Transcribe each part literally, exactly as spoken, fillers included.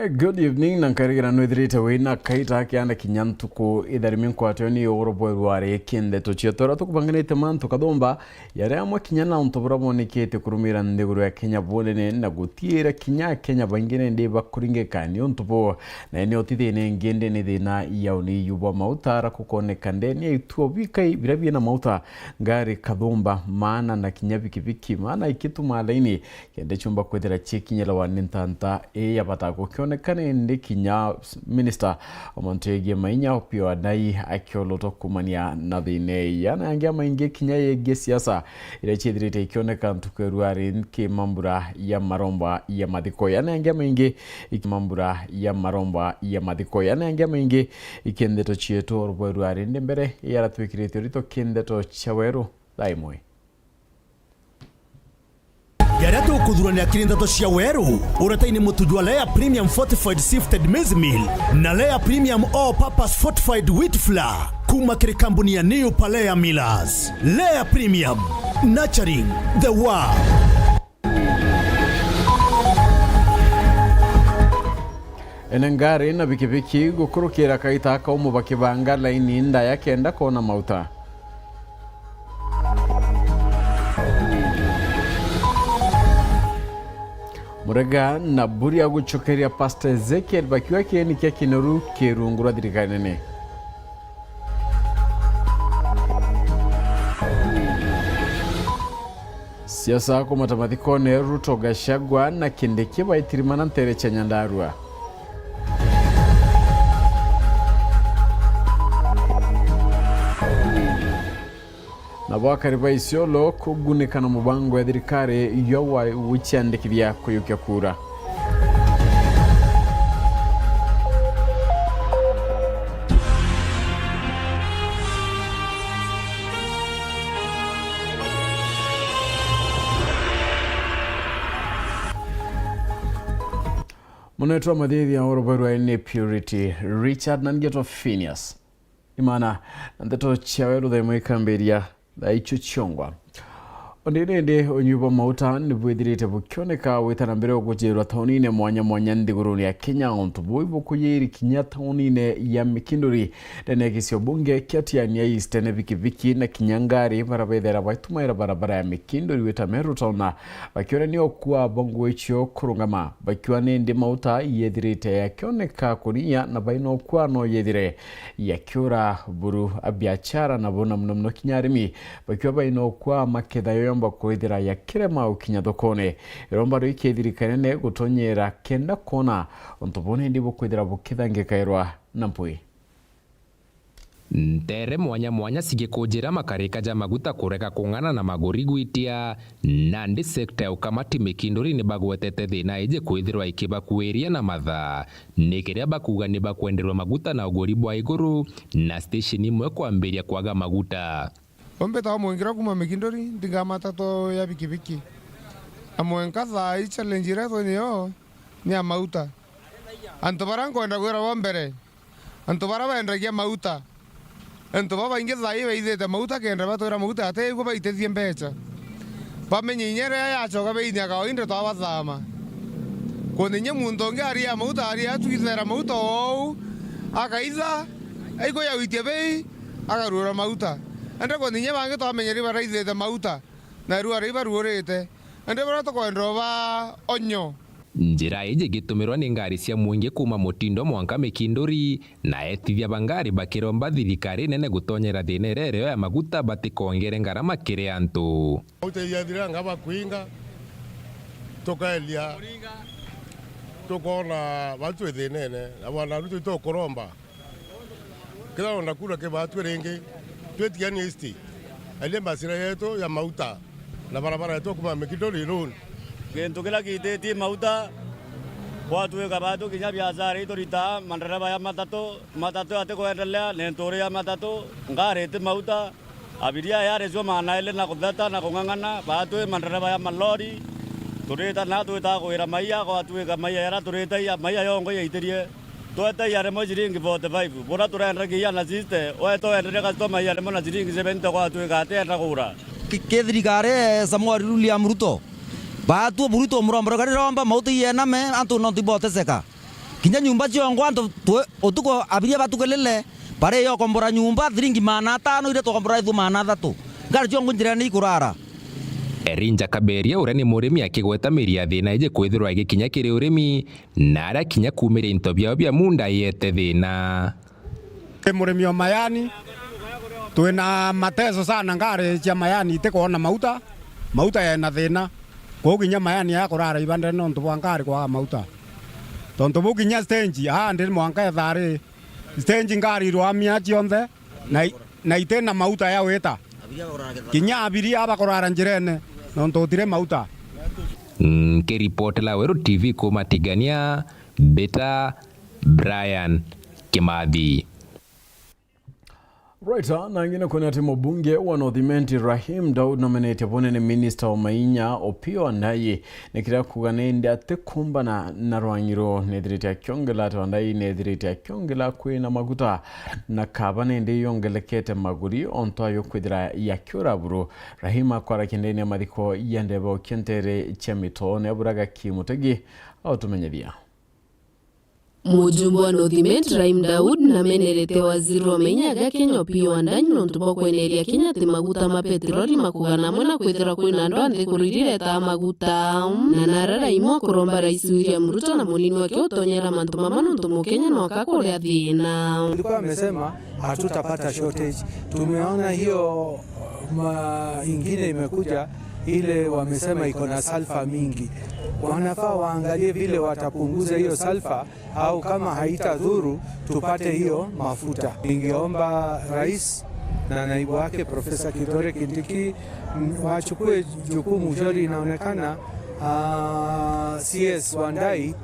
Good evening, na nkarigira nwithirite wina kaita kianda kinya ntuku itharimi nkwatio ni ugoro bweru ari kindeto cietu uria tukubanganite mantu kathumba yari amwe kinya na untu buria bwonekete kurumira nthiguru ya Kenya bunene na gutiira kinya Kenya baingi nindi bakuringika ni untu buu. Na ni utithine ingi ndi ni thina ya uniyu bwa mauta ara kukoneka ndeni ya ituo bikai biria biina mauta, ngari kathumba maana na kinya bikibiki maana ikituma laini kenda ciumba kwithira cikinyirwa ni ntanta ii ya bata. Gukioneka nindi kinya Minister o mantu yegie mainya Opiyo Wandayi akiolotwa kumania na thina ii. Ana angi amaingi kinya yegie siasa iria ciithirite ikioneka ntuku ya ruari ki mambura ya maromba ya mathiko. Ana angi amaingi iki mambura ya maromba ya mathiko. Ana angi amaingi iki ndeto cietu orubwe ruari ndi mbere yaratwikirite urito ki ndeto cia weru thaa imwe. Jaria tukuthuranira kiri ndeto cia weru, uretaini mutu jwa Lea Premium Fortified Sifted Maize Meal na Lea Premium All Purpose Fortified Wheat Flour kuma kiri kambuni ya New Palea Millers. Lea Premium, nurturing the world. Ene ngari na bikibiki gukurukira kaita kaumu bakibanga laini ndaya kenda koona mauta. Murega na Buria gucokeria Pastor Ezekiel bakiuga kieni kia kinoru ki rungu rwa thirikari nene. Siasa kumata mathikone, Ruto, Gachagua na Kindiki baitirimana ntere cia Nyandarua. Nabo akari ba Isiolo kugunika na mubango ya thirikari yo wa guciandikithia kuyukia kura. Munetwa mathithia oroberwa ni Purity Richard na ngeto Phineas. Imana na ndeto ciawe ruthe mwikambiria thaa icio ciongwa. Ondi rindi, unyui bwa mauta ni bwithirite bukioneka gwita na mbere gukujirwa taunine mwanya mwanya nthigurune ya Kenya. Untu buu ibukuyiri kinya taunine ya Mikinduri, ndene ya gisio bunge kia Tiania East, ene bikibiki na kinya ngari bara bethera baitumaira barabara ya Mikinduri gwita Meru Town, bakiona ni okua bwa nguo icio kurungama, bakiuga nindi mauta yethirite yakioneka kuria na baina okua no yethire yakiura buru a biachara nabo na muno muno kinya arimi bakiuga baina okua maketha yoyomba kwithira yakirema gukinya thokone. Iromba riu ikethirika inene gutonyera kenda kwona untu buu nindi bukwithira bukithangikairwa na mpwi. Ntere mwanya mwanya cigikujira makarika ja maguta kurega kung'ana na maguri gwitia, nandi sekta ya ukamati Mikinduri ni bagwetete thina iji kwithirwa ikibakuiria na mathaa. Ni kiria bakuuga ni bakwenderwa maguta na uguri bwa iguru, na station imwe kwambiria kwaga maguta. Umbitawa Mwingira kuuma Mikinduri, ndinga matatu ya bikibiki. Na mwenka thaa ii challenge iria twi niyo ni ya mauta. Antu baria nkwenda kwira bwa mbere, antu baria bendagia mauta, antu babaingi thaa ii baithite mauta kenda batwira mauta ati igwe baitithie mbeca. Bamenye inya riria yacoka beinya kawaida twabathama. Kwona inya muntu ungi aria mauta, aria atwithera mauta ou, akaitha, aikuyagwitia bei, akarura mauta. Ende kwona inya bangi twamenyeri baraithite mauta, na rua ri baruurite. Ende baria tukwenda ba onyo. Njira iji igitumirwa ni ngari cia mwingi kuuma Mutindo mwanka Mikinduri, na etithia ba ngari bakiromba thirikari nene gutonyera thina iria irio ya maguta batikongere ngarama kiri antu. Mauta yathira nga bakwinga, tukaelia, tukoona batu twi thinene, na bwana Ruto itukuromba. Kethira wenda kura kibatue ringi, twi Tiania East, aria mbacira yetu ya mauta na barabara yetu kuma Mikinduri road. Gintu kiria giititie mauta, gwatuika batu kinya biashara ituritaga, mandereba ya matatu, matatu atikwendelea, ni nturi ya matatu, ngari iti mauta, abiria yari cio magana eri na kutheta na kung'ang'ana, batu mandereba ya malori, turita na twitaga kwira maia, gwatuika maia yaria turitagia, maia yongo yaitirie. Twetagia rimwe ciringi forty five, bura turendagia na sixty, wete wenderia customer ya rimwe na ciringi seventy gwatuika atienda kugura. Ki-, ki thirikari ya Samoei William Ruto, baatue Ruto muromba rugari romba mauta yename, antu no tiboteseka. Kinya nyumba ciongwa antu twe-, utuku abiria batukilile, bari yokombora nyumba thiringi maana atano, iria twakombora ithu maana athatu. Ngari ciongwa njirene ikurara. Elijah Kaberia, uria ni murimi, akigweta miri ya thina iji kwithirwa igikinya kiri urimi, na aria kinya kuumiria into biao bia munda iete thina. Ndi murimi o mayani, twina mateso sana, ngari cia mayani itikwona mauta, mauta yena thina. Kwou kinya mayani aya kurara ibandene nontu bwa ngari kwaga mauta. Tontu buu kinya stage, aa ndi mwanka ethaa ri, stage ngari irwamia cionthe, na i-, na itina mauta ya wita. Kinya abiria bakurara njirene, nontu gutiri mauta. Nkiripotela Weru T V kuuma Tigania, mbita Brian Kimathi. Right, ah, na ngine kwona ati mubunge wa North Imenti Rahim Daud namenetie bunene minister wa mainya Opiyo Wandayi, ni kiria kuuga ni ndi atikumbana na rwang'i ruu, nethirite akiongela ati Wandayi nethirite akiongela kwina maguta na kaba ni ndi yongelekete maguri ontu ayo kwithira yakiura buru. Rahim akwarakia ndene ya mathiko ya ndebe okia ntere cia Mitoone, aburaga ki Mutegi autumenyethia. Mujumbe wa North Imenti Rahim Daud namenerete waziri wa mainya ga Kenya Opiyo Wandayi nontu bwa kweneria Kenya ati maguta ma petroli makugana amwe na kwithirwa kwina andu a nthiguru iria iretaa maguta. Na nara Rahim akuromba Rais William Ruto na munini wake utonyera mantu mama nontu Mukenya no akakuria thina. Alikuwa amesema hatutapata shortage. Tumeona hiyo ma-, ingine imekuja, ile wamesema iko na sulfur mingi. Wanafaa waangalie vile watapunguza hiyo sulfur, au kama haitadhuru, tupate hiyo mafuta. Ningeomba rais na naibu wake Profesa Kithure Kindiki, m-, wachukue jukumu. Jori inaonekana, ah, C S Wandayi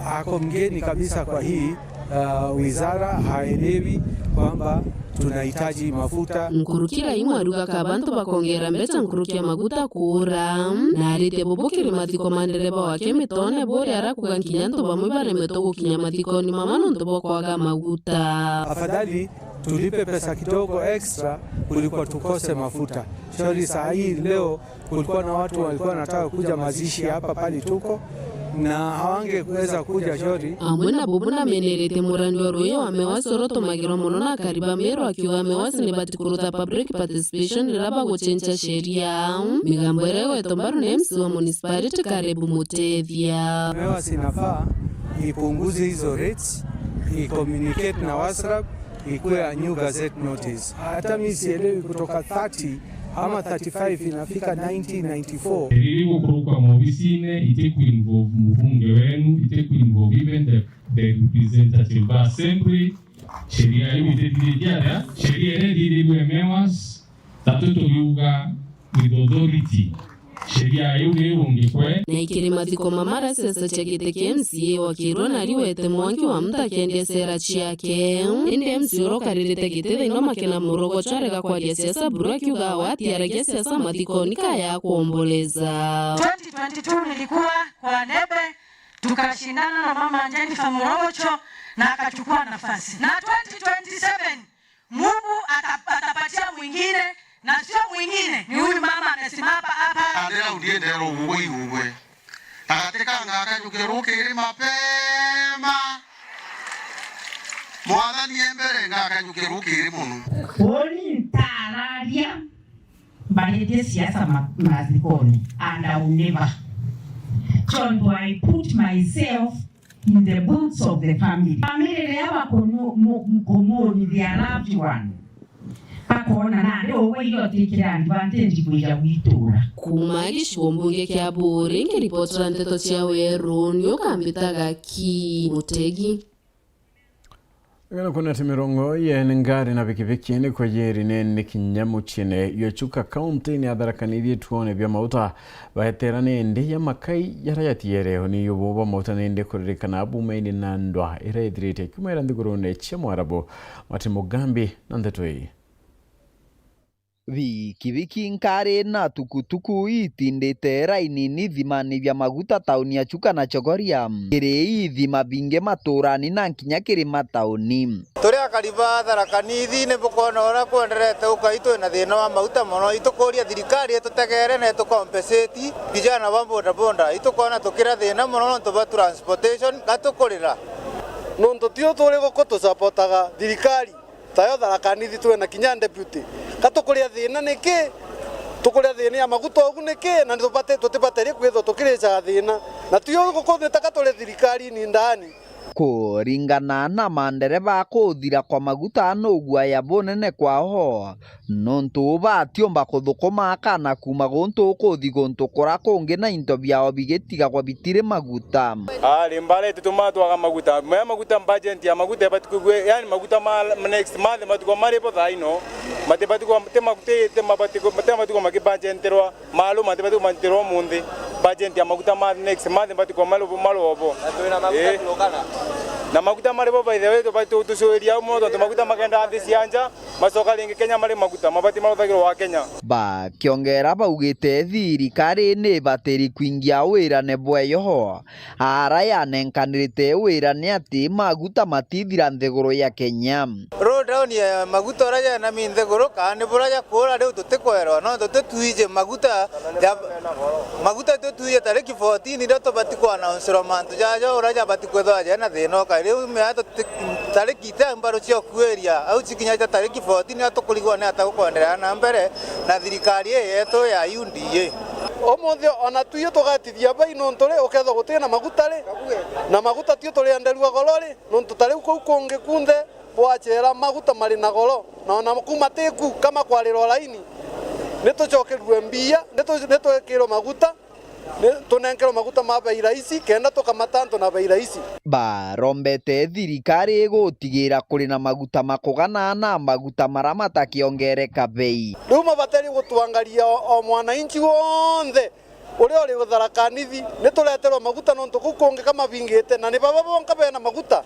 ako mgeni kabisa kwa hii, ah, wizara, haelewi kwamba tunahitaji mafuta. Nkuruki Rahim ariuga ka bantu bakongera mbeca nkuruki ya maguta kuura, na aritie bubu kiri mathiko ma ndereba wake Mitoone, buria arakuga nkinya antu bamwe baremetwe gukinya mathikoni mama nontu bwa kwaga maguta. Afadhali tulipe pesa kidogo extra kuliko tukose mafuta. Shauri saa hii leo kulikuwa na watu walikuwa wanataka kuja mazishi hapa pale tuko, na hawangeweza kuja Jori. Amwe na bubu nameneretie murandi wa ruuji wa MEWAS uria utumagirwa mono na akari ba Meru, akiuga MEWAS nibati kurutha public participation riria bagucenjia sheria. Migambo iria igwetwa mbaru ni M C wa municipality Caleb Mutethia. MEWAS inafaa ipunguze hizo rates, icommunicate na WASRAB, ikuwe a new gazette notice. Hata mi sielewi kutoka thirty ama thirty-five inafika ninety, ninety-four. Riri gukurukwa maobisine, iti kuinvolve mubunge wenu, iti kuinvolve even the, the representative ba assembly. Sheria iu itithithitie atia? Sheria iria ithithirue MEWAS, tatu tugiuga with authority. Sheria iu ni irungikwe. Na ikiri mathiko mama aria siasa cia giti kia M C A wakirwe na riwete Mwangi wa Mta akiendia sera ciake. Indi M C A uria ukaririte giti thaino Makena Murogocho arega kwaria siasa buru akiuga we atiaragia siasa mathikoni kaya akwomboleza. Twenty twenty-two nilikuwa kwa debe, tukashindana na mama Jennifer Murogocho na akachukua nafasi. Na twenty twenty-seven Mungu ata-, atapatia mwingine, na sio mwingine, ni huyu mama amesimama hapa. Ande rau ndiendera ugwe igugwe. Agati ka ngakanyuke rukiri mapema. Mwathani e mbere, ngakanyuke rukiri mono. Uni ntararia mbaritie siasa ma-, mathikoni, and I will never. Tondu I put myself in the boots of the family. Family riria bakunu-, mu-, nkumuni their loved one, bakona nandi ugwe irio utikira advantage kwija gwitura. Kuuma gicigo mbunge kia Buuri, nkiripotera nteto cia Weru, ni ukambitaga ki Mutegi. Gana kwona ati mirongo ya ngari na pikipiki ni kwayeri nene kinya muciene ya Chuka, kaunti-ini ya Tharaka Nithi, ituone bia mauta. Baetera nende ya makai yara yatiere, uni yubu bwa mauta nende kuririkana bumaini na ndwa ira ithirite kiumira nthigurune cia Mwarabu. Martin Mugambi na ndeto ii. Bikibiki, nkari na tukutuku itindite raini ni ithimani bia maguta tauni ya Chuka na Chogoria. Kiri ithima bingi maturani na nkinya kiri matauni. Turia Akari ba Tharaka Nithi ni bukwona uria kwenderete ukai twina thina wa maguta mono. Itukuria thirikari itutegere na itucompensate vijana ba bodaboda. Itukwona tukira thina mono nontu bwa transportation, gatukurira. Nontu tio turi guku tusapotaga thirikari, tayo Tharaka Nithi twina kinya deputy. Gatukuria thina niki? Tukuria thina ya maguta ugu niki? Na nitubati-, tutibataire kwithwa tukiricaga thina. Na tio guku nitaka turi thirikari ni ndani. Kuringana na mandereba kuthira kwa maguta nuguaya bunene kwao, nontu batiumba kuthukuma akana kuuma guntu kuthi guntu kura kungi na into biao bigitigagwa bitiri maguta. Ari mbara itutuma twaga maguta. Maya maguta, budget ya maguta ibati kwigwe, yani maguta ma next month matuko mari bo thaa ino. Matibati kwa, ti ma-, ti, ti mabati ku-, ti mabati kwa makibudgetirwa. Maalum, ati bati kumantirwa umunthi. Budget ya maguta ma next month bati kwa malu-, malu obo. Na twina maguta Eh. Turukana. Na maguta mari bo, by the way, tubati tucuiria umo, tontu maguta magenda nthi cia nja, macoka ringi Kenya mari maguta, mabati maruthagirwa wa Kenya. Bakiongera baugite thirikari ni ibatiri kwingia wirane bweyo, ara yanenkanirite wira ni ati maguta matithira nthiguru ya Kenya. Roll down ya maguta uria jena mi nthiguru, kana ni buria jakuura riu tutikwerwa, no tutwije maguta ja, maguta tutwije tariki fourteen iria tubati kuannouncerwa mantu jajo uria jabati kwithirwa jena thina ukai. Riu mea tuti-, tariki ite mbaru cia ukuiria, au cikinyite tariki fourteen iria tukurigwa ni ata gukwenderea na mbere na thirikari ii yetu ya U D A. Umunthi ona twi tugatithia bai nontu ri ukethwa gutina maguta ri, na maguta tio turienderua goro ri, nontu ta riu kuu kungi kunthe bwachera maguta mari na goro, na ona kuma tiku kama kwarirwa laini, ni tucokerue mbia, ni tu-, ni twikirwe maguta, ni tunenkerwe maguta ma bei rahisi, kenda tukamata antu na bei rahisi. Barombete thirikari igutigira kuri na maguta ma kugana na maguta mara matakiongereka bei. Riu mabatari gutuangaria o, o mwananchi wonthe uria uri Tharaka Nithi, ni tureterwa maguta nontu kuu kungi kamabingite, na ni baba bonka bena maguta,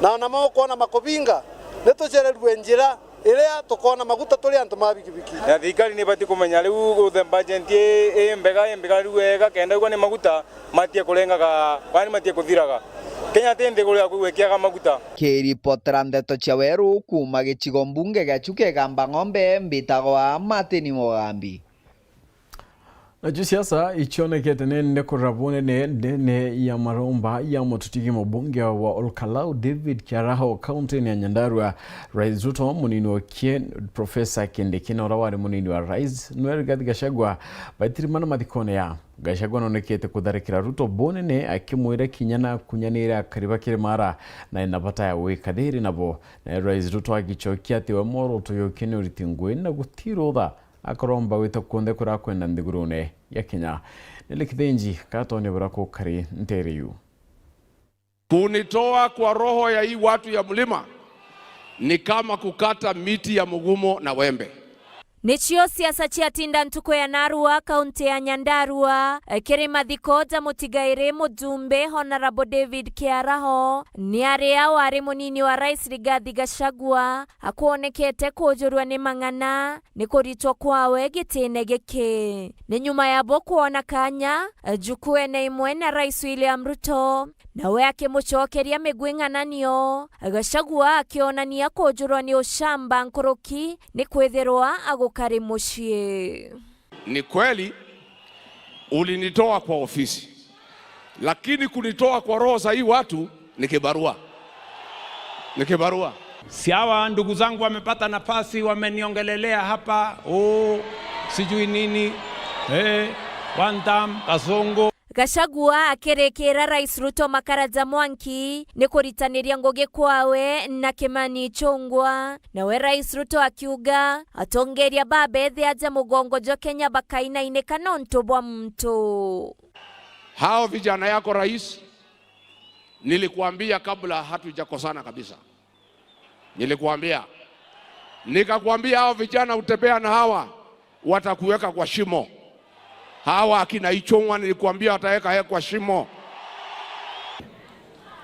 na ona makwona makubinga, ni tucererue njira iria tukoona maguta turi antu ma bikibiki. Na thirikari ni ibati kumenya riu uthe budget i, i mbega, i mbega riu wega, kenda igwa ni maguta matie kurengaga, yani matie kuthiraga. Kenya ti nthiguru ya kwigua ikiaga maguta. Kiripotera ndeto cia Weru kuuma gicigo mbunge gia Chuka Igamba Ng'ombe, mbitagwa Martin Mugambi. Nacio siasa icionekete nende kurira bunene ndene ya maromba ya mututigi mubunge wa Olkalau David Kiaraho, kaunti-ini ya Nyandarua. Rais Ruto, munini wakie Profesa Kindiki na uria wari munini wa rais nwe Rigathi Gachagua baitirimana mathikone ya. Gachagua nonekete kutharikira Ruto bunene akimwira kinya na kunyanira akari ba Kirimara na ena bata ya gwika thiri nabo. Na Rais Ruto agicokia ati we mworoto yokie ni uriti ngui na gutirutha akoromba gwita kunthe kuria akwenda nthigurune ya Kenya. Nili Kithinji, katonya buria kukari ntere yu. Kunitoa kwa roho ya hii watu ya mlima ni kama kukata miti ya mgumo na wembe. Nicio siasa ciatinda ntuku ya narua, kaunti ya Nyandarua, kiri mathiko ja mutigairi mujumbe Honourable David Kiaraho, ni aria wari munini wa Rais Rigathi Gachagua, akwonekete kujurwa ni mang'ana ni kuritwa kwawe gitine giki. Ni nyuma ya bo kwona kanya, njukuene imwe na Rais William Ruto, nawe akimucokeria migwi ng'ananio, Gachagua akionania kujurwa ni ucamba nkuruki ni kwithirwa agukari mucii. Ni kweli ulinitoa kwa ofisi, lakini kunitoa kwa roho za hii watu ni kibarua. Ni kibarua. Siawa, ndugu zangu wamepata nafasi, wameniongelelea hapa, oh, sijui nini, eh, one term, Kasongo. Gachagua akirikira Rais Ruto makara ja mwanki ni kuritaniria ngugi kwawe na Kimani Ichung'wah. Nawe Rais Ruto akiuga, atongeria ba bethi aja mugongo jwa Kenya bakainainika nontu bwa muntu. Hao vijana yako rais, nilikuambia kabla hatujakosana kabisa. Nilikuambia. Nikakuambia hao vijana utembea na hawa, watakuweka kwa shimo. Hawa akina Ichung'wah nilikuambia wataweka yeye kwa shimo.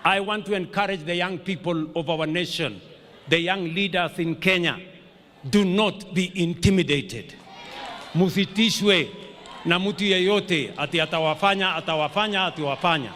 I want to encourage the young people of our nation, the young leaders in Kenya, do not be intimidated. Musitishwe na mtu yeyote ati atawafanya, atawafanya, atiwafanya.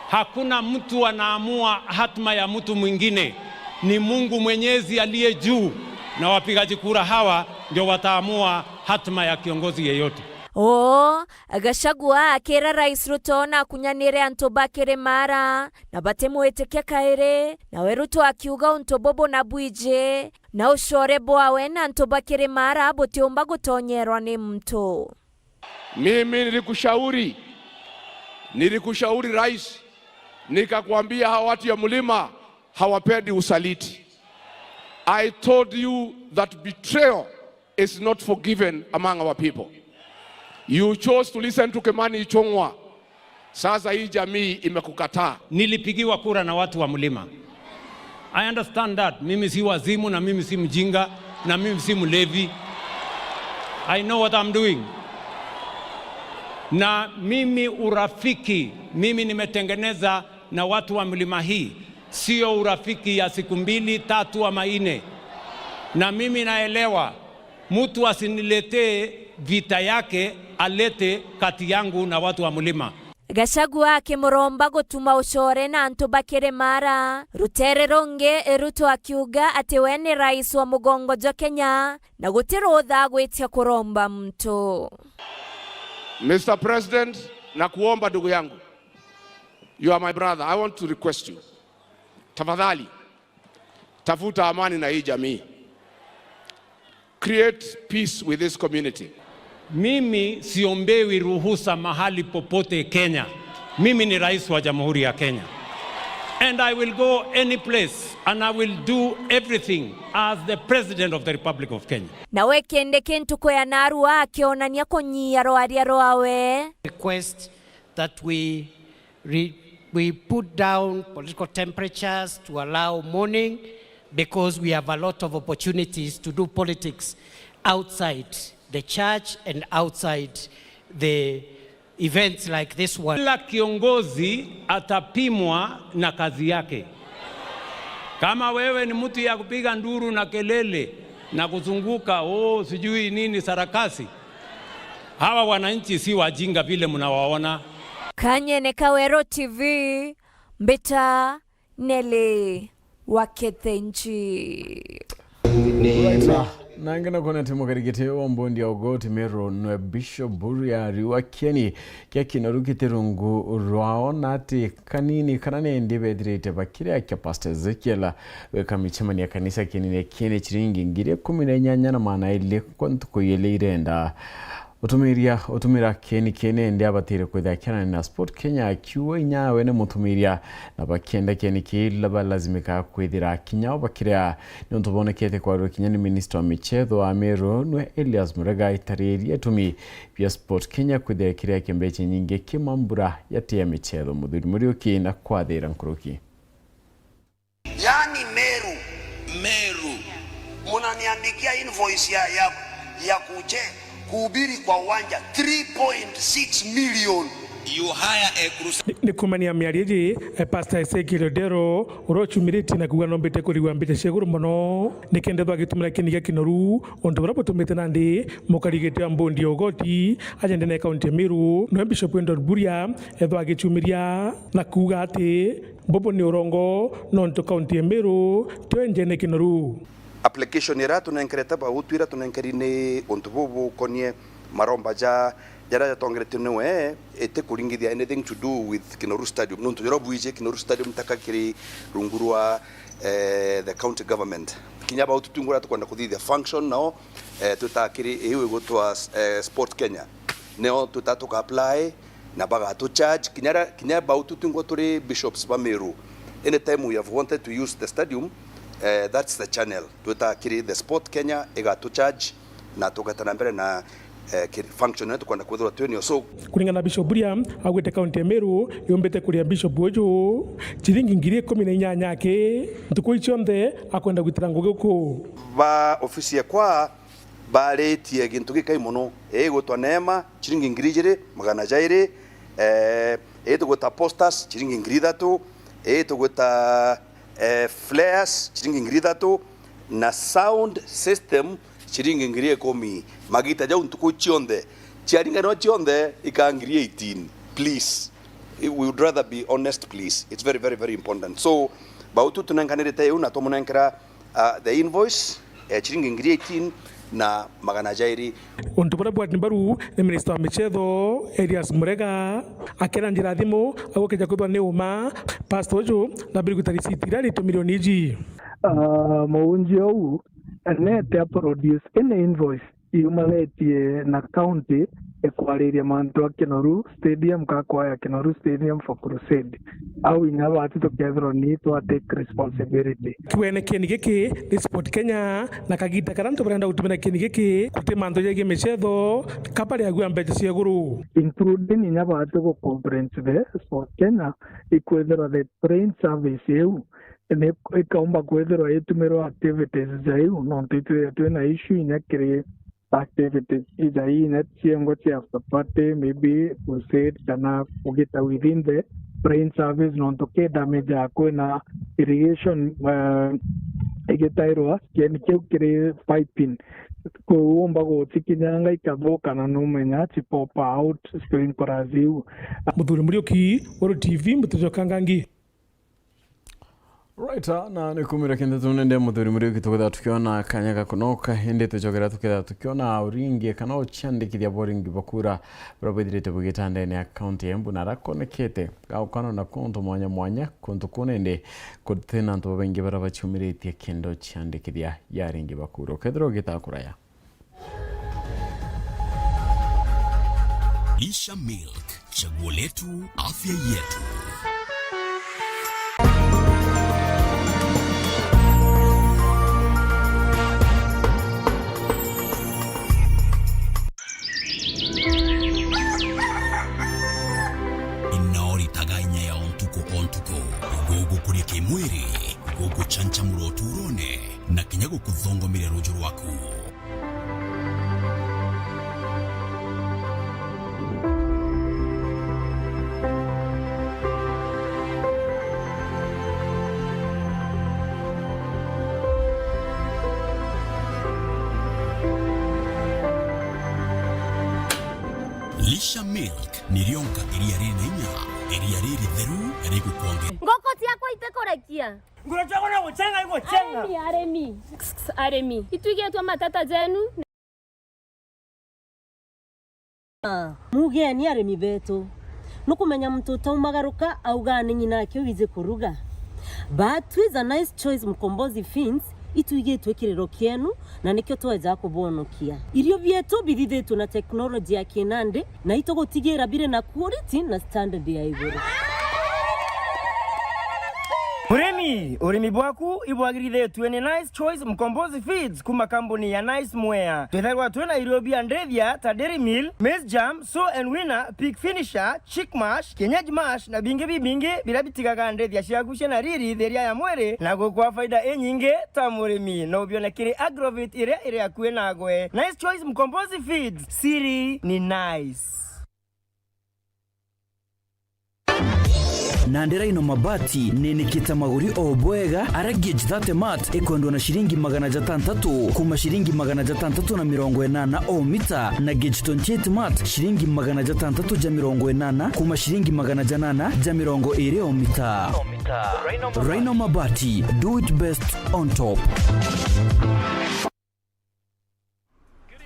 Hakuna mtu anaamua hatma ya mtu mwingine. Ni Mungu Mwenyezi aliye juu na wapigaji kura hawa ndio wataamua hatima ya kiongozi yeyote. Oo, Gachagua akira Rais Ruto na akunyanire antu ba Kirimara na batimwitikia kairi, nawe Ruto akiuga untu bubu na bwiji, na ucore bwawe na antu ba Kirimara butiumba gutonyerwa ni muntu. Mimi nilikushauri, nilikushauri rais, nikakwambia hawa watu ya mlima hawapendi usaliti. I told you that betrayal is not forgiven among our people. You chose to listen to Kimani Ichung'wa. Sasa hii jamii imekukataa. Nilipigiwa kura na watu wa mlima. I understand that. Mimi si wazimu na mimi si mjinga na mimi si mlevi. I know what I'm doing. Na mimi urafiki, mimi nimetengeneza na watu wa mlima hii, sio urafiki ya siku mbili, tatu ama nne. Na mimi naelewa, mtu asiniletee vita yake, alete kati yangu na watu wa mlima. Gachagua akimuromba gutuma ucore na antu ba Kirimara. Rutere rungi, Ruto akiuga ati we ni rais wa mugongo jwa Kenya na guti rutha gwitia kuromba muntu. Mister President, nakuomba ndugu yangu, you are my brother, I want to request you, tafadhali, tafuta amani na hii jamii. Create peace with this community. Mimi siombewi ruhusa mahali popote Kenya. Mimi ni rais wa Jamhuri ya Kenya. And I will go any place and I will do everything as the President of the Republic of Kenya. Nawe Kindiki ntuku ya narua akionania kunyia rwaria rwawe. Request that we re-, we put down political temperatures to allow mourning, because we have a lot of opportunities to do politics outside the church and outside the events like this one. Kila kiongozi atapimwa na kazi yake. Kama wewe ni mtu ya kupiga nduru na kelele na kuzunguka, oh, sijui nini sarakasi, hawa wananchi si wajinga vile mnawaona. Kanyene Kawero T V, mbita Nelly wa Kethenji. Right. Nangi nakwona ati mukarigiti wa mbondi ya ugoti Meru nwe Bishop Buria riu akieni kia kinoru kiti rungu rwao na ati kanini kana nendi bethirite bakiria kia Pastor Ezekiel weka michemania kanisa kinini kiene chiringi ngiri ikumi na inyanya na maana ili kwa ntuku ili irenda. Utumiria, utumira kieni kiene ndi abatire kwithira kianani na Sport Kenya akiuga inya we ni mutumiria na bakienda kieni kii balazimika kwithira kinya o bakiria niuntu bonekete kwarua kinya ni minista wa michetho wa Meru nwe Elias Murega itariria itumi bia Sport Kenya kwithira kiria kia mbecha nyingi ki mambura ya ti ya michetho. Muthuri Muriuki na kwathira nkuruki. Yaani Meru. Meru. Mnaniandikia invoice ya, ya, ya kuje kuhubiri kwa uwanja, three point six million. You hire a crusade. Ni, ni kumania miario iji, eh, Pastor Ezekiel Odero, uria uciumiritie na kuuga nombite kurigwa mbecha cia iguru mono, nikenda ethwa agitumira kieni gia kinoru, untu buria butumite nandi mukarigiti wa mbondi ya ugoti aja ndene ya kaunti ya Meru, nwe Bishop Wendon Buria, ethwa agicumiria na kuuga ati, bubu ni urongo, nontu kaunti ya Meru tio enjene kinoru. Application iria tunenkerete bautu iria tunenkeri ni untu bubu bukonie maromba ja, jaria jatongeretue niwe, iti kuringithia anything to do with Kinoru Stadium. Nontu jaria bwiji Kinoru Stadium taka kiri rungu rwa, eh, the county government. Kinya bautu twingura tukwenda kuthithia function nao, eh, twita kiri iu igutwa, eh, Sport Kenya. Nio twita tuka apply, na bagatu charge, kinya ra-, kinya bautu twingwa turi bishops ba Meru. Anytime we have wanted to use the stadium, eh, that's the channel. Twita kiri the Sport Kenya, igatu charge, na tugeta na mbere na, eh, kiri function iria tukwenda kwithirwa twinio. So, kuringana na Bishop Buria, augite kaunti ya Meru yumbite kuria bishop uju chiringi ngiri ikumi na inyanya aki ntuku ii cionthe akwenda gwitira ngugi uku. Ba ofisi ekwa baritie gintu gikai mono, ii igwitwa neema, chiringi ngiri ijiri magana jairi, eh, ii tugwita posters, chiringi ngiri ithatu, ii tugwita, eh, flares, chiringi ngiri ithatu, na sound system, chiringi ngiri ikumi. Magita jau ntuku cionthe, ciaringanirwa cionthe, ikaa ngiri eighteen, please. We would rather be honest, please. It's very, very, very important. So, Bau tu tunenkanirite iu na twamunenkera, ah, the invoice ya ciringi ngiri eighteen na magana jairi. Untu buria bwati mbaru ni minista wa michetho Elias Murega akena njira thimu agukeja kwithwa ni uma pastor uju na mbiri gwita risiti iria ritwe milioni iji. Ah, muunji uu nete a produce ene invoice iumanetie na county ikwariria mantu a Kinoru Stadium, ka kwaya Kinoru Stadium for crusade. Au inya bati tukethirwa ni twa take responsibility. Kiwene kieni giki ni Sport Kenya, na kagita karia antu barenda gutumira kieni giki guti mantu jegii michetho, kabari agua mbeca cia iguru. Including inya bati gu compensate the Sport Kenya, ikwithirwa the train service iu ni ikaumba kwithirwa itumirwa activities ja iu, nontu itwithirwa twina issue inya kiri activities ija inya ciengo cia after party, maybe crusade, kana kugita within the train service, nontu ki damage ya kwina irrigation, eh, igitairwa kieni kiu kiri piping, kuu umba gucikinyanga ikathuka na numenya ci pop out sprinklers iu. Muthuri Muriuki, Weru T V, Mutujo Kangangi. Right, ah, na ni kumira kindi tunende Muthuri Muriuki, tukethira tukiona kanya ga kunoka, indi tucokera tukethira tukiona uringi kana uciandikithia bwa uringi bwa kura buria bwithirite bugita ndene ya kaunti ya Embu na rakonekete gaukano na kuntu mwanya mwanya, kuntu kunende kutina antu babaingi baria baciumiritie kenda uciandikithia ya uringi bwa kura. Ukethira ugita kuraya. Lisha Milk, chaguo letu, afya yetu. Inaoritaga inya ya o ntuku o ntuku, gugukuria kimwiri, guguchanchamura uturone, na kinya gukuthongomeria ruju rwaku. Lisha Milk ni rionka iria riri na inya, iria riritheru rigukwonge. Ngoko ciakwa itikurikia. Ngoro ciakwa no gucenga igucenga. Arimi, arimi. Arimi. Itwigitwe matata jenu. Ah, mugeni arimi betu. Nukumenya muntu utaumagaruka auga ni ng'ina ake wiji kuruga. But twiza Nice Choice Mkombozi Feeds, itwigitwe kiriro kienu, na nikio tweja kubonokia. Irio bietu bithithitwe na teknoloji ya kinandi, na itugutigira biri na quality na standard ya iguru. Murimi, urimi bwaku ibwagirithitue ni Nice Choice Mkombozi Feeds kuma kambuni ya Nice Mwea. Twithagirwa twina irio bia ndithia ta Dairy Meal, Maize Germ, Sow and Weaner, Pig Finisher, Chick Mash, Kienyeji Mash na bingi bibingi biria bitigaga ndithia ciaku ciina riri, thiria ya mwiri na gukwa faida inyingi ta murimi. No ubione kiri Agrovet iria iri akui nagwe. Nice Choice Mkombozi Feeds, siri ni Nice. Nandi Rhino Mabati ninikite maguri o bwega, ara gauge thirty mat ikwendwa na ciringi magana jatantatu, kuma ciringi magana jatantatu na mirongo inana o mita, na gauge twenty-eight mat ciringi magana jatantatu ja mirongo inana, kuma ciringi magana janana ja mirongo iri o mita. Rhino Mabati, do it best on top. Good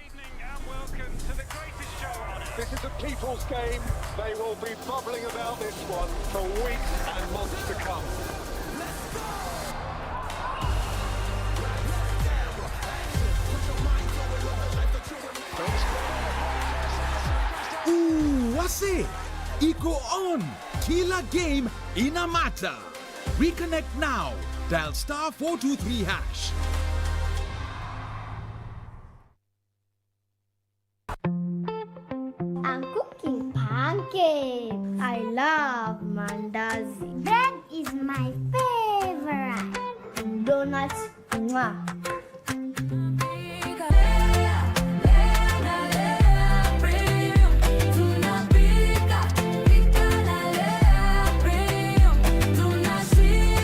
evening and welcome to the greatest show on earth. This is a people's game. They will be bubbling about this one for weeks and months to come. Ooh, wase! Iko on! Kila game ina matter! Reconnect now. Dial star four two three hash. I'm cooking pancakes. I love mandazi. Bread is my favorite. Donuts, mwah.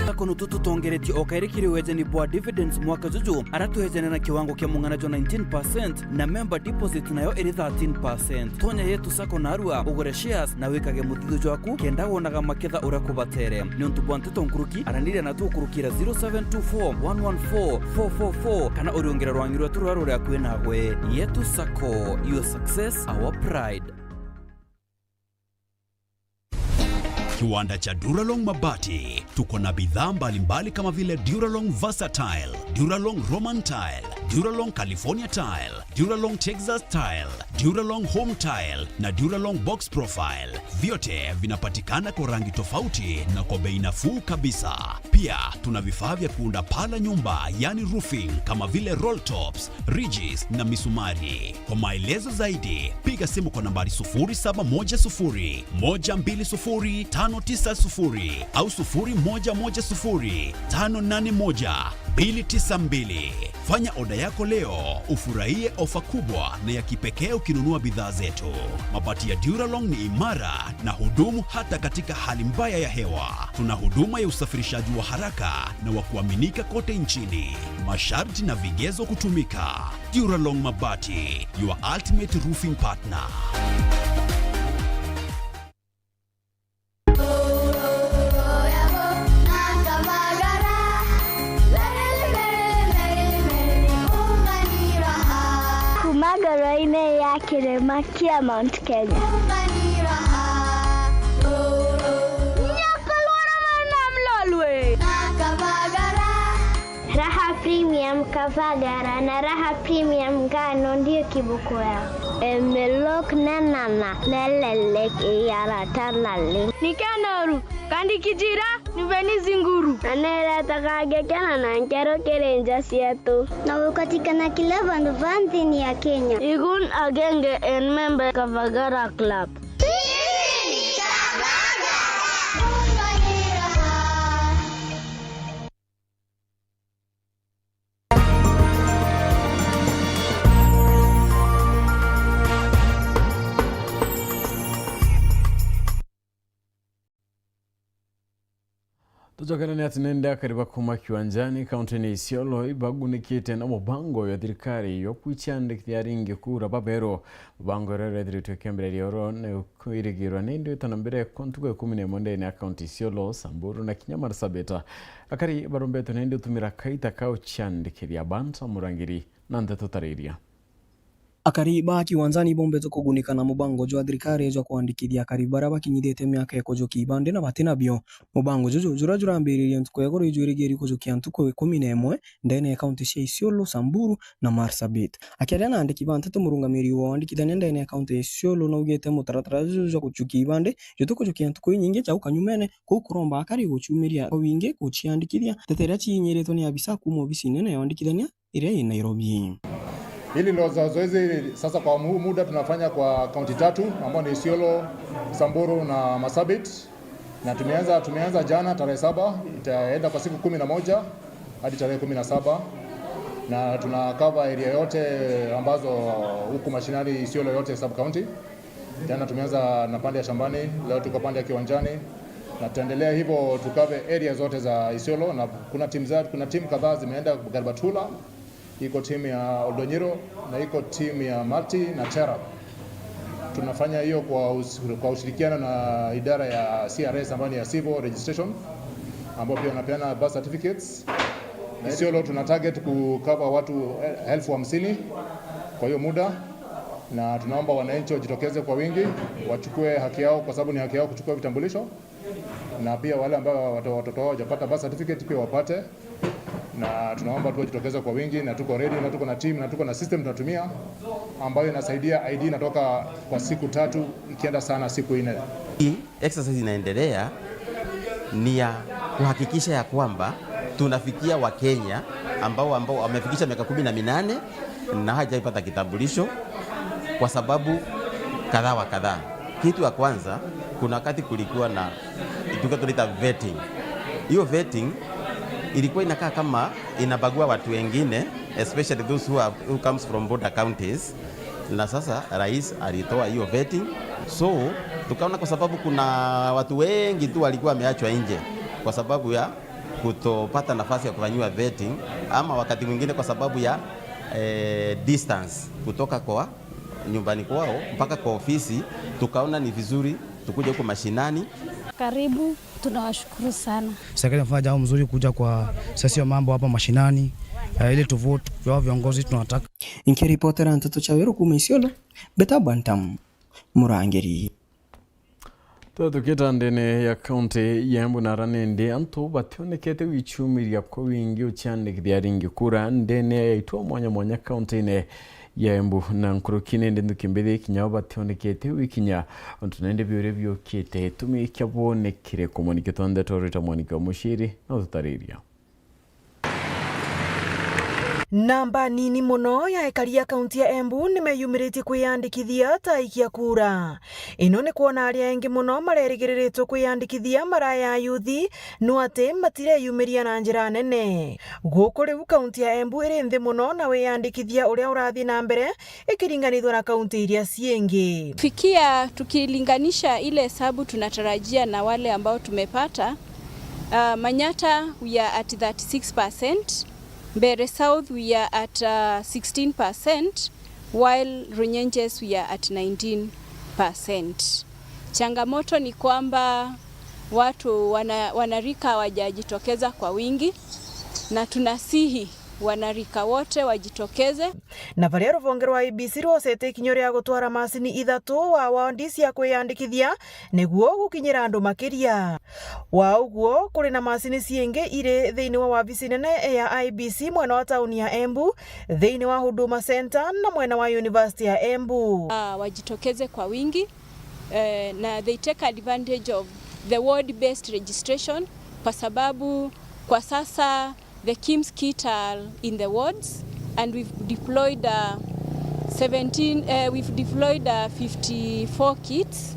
Tukono tutu Twongeretie o kairi kiri wejeni bwa dividends mwaka juju, aria twejene na kiwango kia mung'ana jwa nineteen percent, na member deposit nayo iri thirteen percent. Tonya Yetu Sacco narua, ugure shares na wikage muthithio jwaku, kenda wonaga maketha uria kubatere. Niuntu bwa nteto nkuruki, araniria na tukurukira zero seven two four one one four four four four, kana uriungire rwangi rwetu ruria ruri akui nawe. Yetu Sacco, your success, our pride. Kiwanda cha Duralong Mabati. Tuko na bidhaa mbalimbali kama vile Duralong Versatile, Duralong Roman Tile, Duralong California Tile, Duralong Texas Tile, Duralong Home Tile na Duralong Box Profile. Vyote vinapatikana kwa rangi tofauti na kwa bei nafuu kabisa. Pia tuna vifaa vya kuunda paa la nyumba, yani roofing, kama vile roll tops, ridges na misumari. Kwa maelezo zaidi, piga simu kwa nambari sufuri saba moja sufuri, moja mbili sufuri, tano tisa sufuri au sufuri moja moja sufuri, tano nane moja, mbili tisa mbili. Fanya oda yako leo, ufurahie ofa kubwa na ya kipekee ukinunua bidhaa zetu. Mabati ya Duralong ni imara na hudumu hata katika hali mbaya ya hewa. Tuna huduma ya usafirishaji wa haraka na wa kuaminika kote nchini. Masharti na vigezo kutumika. Duralong Mabati, your ultimate roofing partner. Kuma ngoro-inĩ ya kĩrĩma kĩa Mount Kenya. Raha Premium Kavagara na Raha Premium Ngano ndio kiboko yao. Emelok nenana nelelek iyara tanale. Nikenoru, kandi kijira, niveni zinguru. Aneleta kage kena na nkero kiri nja cietu. Na ukatikana kila vandu va nthini ya Kenya. Igun agenge en member Kavagara Club. Tucokerane ati nende akari ba kuma Kiwanjani, kaunti-ini Isiolo, ibagunikite na mubango ya thirikari yo kwiciandikithia aringi kura baberu. Mubango uria urethiritwe ukiambiria oro ni kwirigirwa nindi wita na mbere kwa ntuku ikumi na imwe ndene ya kaunti Isiolo, Samburu na kinya Marsabit. Akari barombetwe nindi utumira kaita ka uciandikithia. Banta Murangiri na nteto tariria. Akari ba Kiwanjani bombetwe kugunika na mubango jwa thirikari jwa kwandikithia akari baria bakinyithite miaka ya kujukia ibande na bati nabio. Mubango juju juria jurambiririe ntuku ya igoro ijwirigiiri kujukia ntuku ikumi na imwe ndene ya kaunti cia Isiolo, Samburu na Marsabit. Akiaria na andiki ba nteto, murungamiri wa wandikithania ndene ya kaunti ya Isiolo naugite mutaratara juju jwa kujukia ibande juti kujukia ntuku inyingi jau kanyumene, kuu kuromba akari guciumiria kwa wingi guciandikithia. Nteto iria ciinyiritwe ni abisa kuuma obisi nene ya wandikithania iria i Nairobi. Hili ndo zo-, zoezi hili sasa kwa mu-, muda tunafanya kwa kaunti tatu ambao ni Isiolo, Samburu na Marsabit. Na tumeanza, tumeanza jana tarehe saba, itaenda kwa siku kumi na moja hadi tarehe kumi na saba. Na tuna cover area yote ambazo huku mashinani Isiolo yote sub county. Jana tumeanza na pande ya Shambani, leo tuko pande ya Kiwanjani. Na tutaendelea hivyo tu cover area zote za Isiolo, na kuna timu za, kuna timu kadhaa zimeenda Garbatula, iko timu ya Oldonyiro na iko timu ya Mati na Cherop. Tunafanya hiyo kwa us-, kwa ushirikiano na idara ya C R S ambayo ni ya Civil Registration, ambao pia wanapeana birth certificates. Na Isiolo tuna target ku cover watu, eh, elfu hamsini kwa hiyo muda, na tunaomba wananchi wajitokeze kwa wingi, wachukue haki yao, kwa sababu ni haki yao kuchukua vitambulisho, na pia wale ambao wata-, watoto wao hawajapata birth certificate pia wapate, na tunaomba tu wajitokeze kwa wingi, na tuko ready, na tuko na team, na tuko na system tunatumia, ambayo inasaidia I D inatoka kwa siku tatu, ikienda sana siku nne. Hii exercise inaendelea ni ya kuhakikisha ya kwamba tunafikia Wakenya ambao, ambao wamefikisha miaka kumi na minane na hajaipata kitambulisho kwa sababu kadhaa wa kadhaa. Kitu ya kwanza, kuna wakati kulikuwa na kitu tunaita vetting. Hiyo vetting ilikuwa inakaa kama inabagua watu wengine, especially those who have, who comes from border counties. Na sasa rais alitoa hiyo vetting. So, tukaona kwa sababu kuna watu wengi tu walikuwa wameachwa nje kwa sababu ya kutopata nafasi ya kufanyiwa vetting, ama wakati mwingine kwa sababu ya, eh, distance kutoka kwa nyumbani kwao mpaka kwa ofisi, tukaona ni vizuri tukuje huko mashinani. Karibu, tunawashukuru sana. Serikali inafanya jambo mzuri kuja kwa sasa hiyo mambo hapa mashinani, eh, ili tuvote kwa viongozi tunataka. Nkiripotera Nteto cia Weru kuuma Isiolo, Beta Bantam, Murangiri. Tutukite ndene ya kaunti ya Embu, nara nindi antu bationekete gwichumiria kwa wingi uciandikithia ringi kura ndene ya itwa mwanya mwanya kaunti-ini ya Embu na nkuruki, nindi nthuki mbithi kinya bationekete gwikinya, untu nindi biuria biukite gitumi kia bonekire kumwaniki twa ndeto rita mwaniki wa muciri na ututariria. Namba nini mono ya ekari a kaunti ya Embu ni meyumiritie kwiyandikithia ta aikia kura. Ino ni kwona aria engi mono marerigiriritwe kwiyandikithia maraya ya yuthi, no ati matireyumiria na njira nene. Guku riu kaunti ya Embu iri nthi mono na wiyandikithia uria urathii na mbere ikiringanithwa na kaunti iria ciingi. Fikia tukilinganisha ile hesabu tunatarajia na wale ambao tumepata, Uh, Manyata, we are at thirty-six percent. Mbeere South, we are at, uh, sixteen percent, while Runyenjes, we are at nineteen percent. Changamoto ni kwamba watu wana-, wanarika hawajajitokeza kwa wingi, na tunasihi wanarika wote wajitokeze. Na baria ruvonge rwa I E B C rwocete ikinya ria gutwara macini ithatu wa wandi cia kwiyandikithia niguo gukinyira andu makiria. Wa uguo, kuri na macini ciingi iri thiini wa wabici nene ya I E B C mwena wa tauni ya Embu, thiini wa Huduma Centre na mwena wa University ya Embu. Ah, wajitokeze kwa wingi, eh, na they take advantage of the ward-based registration, kwa sababu kwa sasa the KIMS kit are in the wards, and we've deployed, uh, seventeen, uh, we've deployed, uh, fifty-four kits,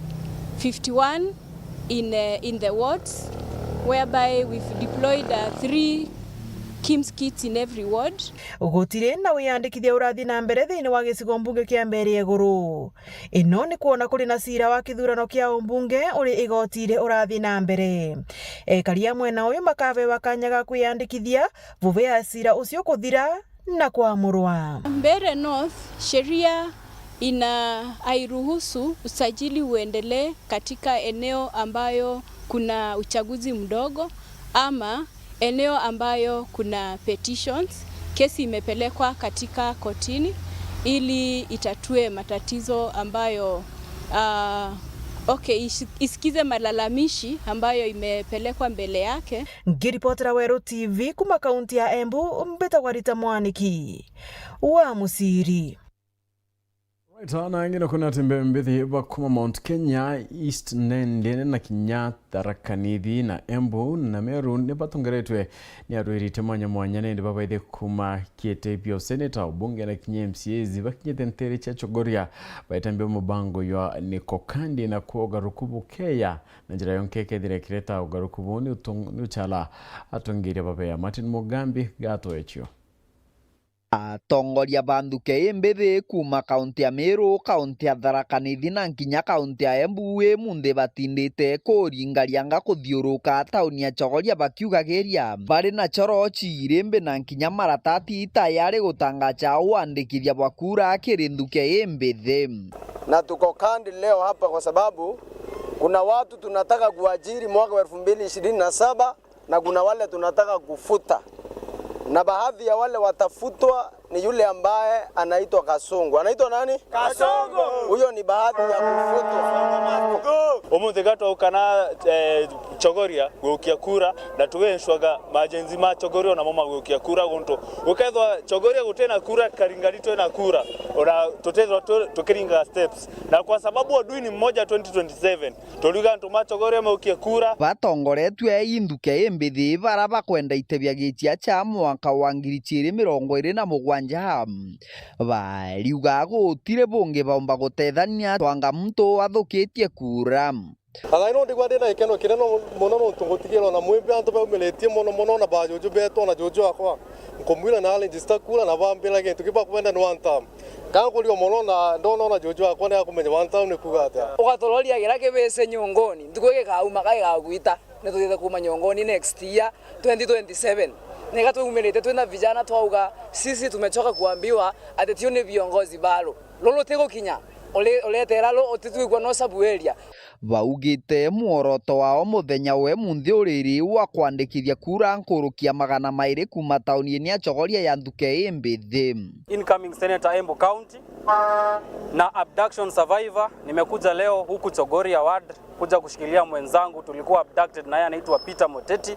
fifty-one in, uh, in the wards, whereby we've deployed, uh, three KIMS kits in every ward. Gutiri na wiyandikithia urathi na mbere thiini wa gicigo mbunge kia Mbeere ya Iguru. Ino ni kwona kuri na cira wa kithurano kia umbunge uri igoti iri urathi na mbere. Ekari a mwena uyu makabewa kanya ga kwiyandikithia vuvea cira ucio kuthira na kwamurwa. Mbeere North, sheria ina-, hairuhusu usajili uendelee katika eneo ambayo kuna uchaguzi mdogo ama eneo ambayo kuna petitions, kesi imepelekwa katika kotini ili itatue matatizo ambayo, ah, okay, ishi-, isikize malalamishi ambayo imepelekwa mbele yake. Ngiripotera Weru T V kuma kaunti ya Embu, mbitagwa Rita Mwaniki wa Musiri. Right, na angina kuna timbe mbithi bakuma Mount Kenya, East Nandi na kinya Tharaka Nithi na Embu na Meru ni batongeretwe ni arwirite mwanya mwanya nindi babaithe kuma kiete bia useneta, ubunge na kinya M C As bakinyite ntere cia Chogoria baitambia mubango ywa Niko Kandi na kuogaruku bukeya na njira yonke kethira kireta ugaruku bu ni utung-, ni uchala atongeria babeya. Martin Mugambi gatoechio. Atongoria ba nthuke imbithi kuuma kaunti ya Meru, kaunti ya Tharaka Nithi na nkinya kaunti ya Embu imunthi batindite kuringarianga kuthiuruka tauni ya Chogoria bakiugagiria bari na chorochi, irimbi na nkinya maratati tayari gutangacha wandikithia bwa kura kiri nthuke imbithi. Na tuko Kandi leo hapa kwa sababu kuna watu tunataka kuajiri mwaka wa elfu mbili ishirini na saba, na kuna wale tunataka kufuta, na baadhi ya wale watafutwa ni yule ambaye anaitwa Kasongo. Anaitwa nani? Kasongo. Huyo ni baadhi ya kufutwa. Umunthi ga twaukana, eh, Chogoria gukia kura, na tugenshwaga majenzi ma Chogoria namo magukia kura guntu gukethwa Chogoria gutina kura, Karingari twina kura, ona tutethwa tu-, tukiringa steps. Na kwa sababu adui ni mmoja twenty twenty-seven, turiuga antu ma Chogoria maukie kura. Batongoretue i nthuke imbithi bara bakwenda itebia gichia cha mwaka wa ngiri chiiri mirongo iiri na mugwanja. Bariuga gutiri bungi baumba gutethania twanga muntu athukitie kura. Agai no ndigwa ndina gikeno kinene mono nontu ngutigirwa na mwimbi antu baumiritie mono mono na bajuju betu na juju akwa. Nkumwira na register kura na bambira gintu kiu bakwenda ni one term. Kankuria mono na ndona ona juju akwa ni akumenya one term ni kuuga atia. Ugatororia gira kibisi nyunguni, ntuku igikauma ka igagwita. Ni tuthiite kuuma nyongoni next year, twenty twenty-seven. Nega twaumirite twina vijana twauga, sisi tumechoka kuambiwa ati tiu ni viongozi baro. Ruru tigukinya, uri-, uretera ru utitwigua no sub area. Baugite mworoto wao muthenya we munthi uriri wa kwandikithia kura nkuruki ya magana mairi kuuma tauniini ya Chogoria ya nthuke ii mbithi. Incoming Senator Embu County na abduction survivor, nimekuja leo huku Chogoria Ward kuja kushikilia mwenzangu, tulikuwa abducted na yeye anaitwa Peter Moteti.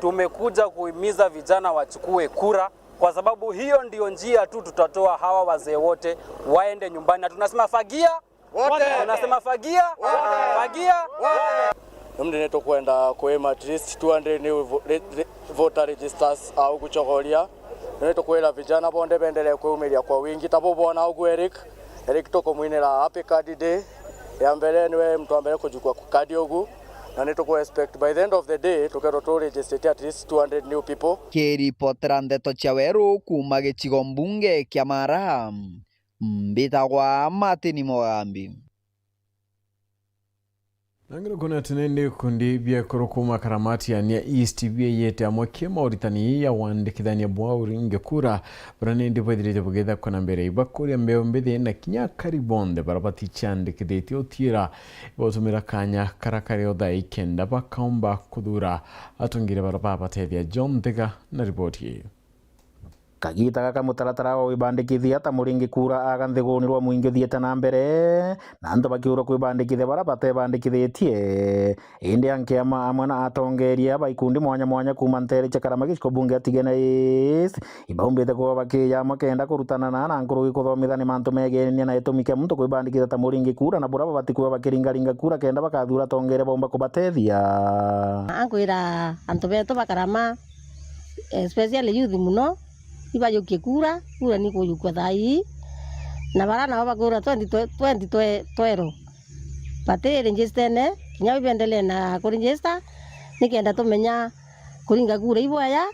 Tumekuja kuhimiza vijana wachukue kura, kwa sababu hiyo ndio njia tu tutatoa hawa wazee wote waende nyumbani, na tunasema fagia wote. Tunasema fagia wote. Fagia wote. Ni mndi ni tukwenda kuima at least two hundred new vo-, re-, re-, voter registers au kuchogoria. Ni tukwira vijana bonthe bendelee kweumiria kwa wingi. Ta bubona ugu Eric, Eric tukumwinira happy card day. Ya mbere niwe mtu wa mbere kujukua kadi ugu. Na ni tuku expect by the end of the day tukethirwa tu register at least two hundred new people. Kiripotera ndeto cia Weru kuuma gicigo mbunge kia Mara, mbitagwa Martin Mugambi. Na ngirukuna ati nindi ikundi bia ekuru kuuma Karamati ya Nia East bieyete amwe ki mauritani ya wandikithania bwa uringi kura, buria nindi bwithirite bugithakwa na mbere, ibakuria mbeu mbithi na kinya akari bonthe baria batichiandikithitie utiira, ibatumira kanya karia kari o thaa ikenda bakaumba kuthuura atongeria baria babatethia. John Thiga na riboti ii. Kagiita gaka mutaratara wa wibandikithia ta muringi kura aga nthiguruni rwa mwingi uthiite na mbere, na antu bakiurwa kwibandikithia baria batebandikithitie. Indi ankiama amwe na atongeria ba ikundi mwanya mwanya kuuma nteere cia Karama gicigo bunge ya Tigania East, ibaumbite kuba bakiija amwe kenda kurutanana na nkuruki kuthomithania mantu megeenie na gitumi kia muntu kwibandikithia ta muringi kura na buria babati kuba bakiringaringa kura kenda bakathuura atongeria baumba kubatethia. Ankwira antu betu ba Karama, especially youth mono, ibajukie kura, kura ni kujukua thaa ii. Na baria nabo bakwirwa twenty twe-, twenty twe-, twero, bati register-ene, kinya bibendelee na kuregister, nikenda tumenya kuringa kura ibwaya,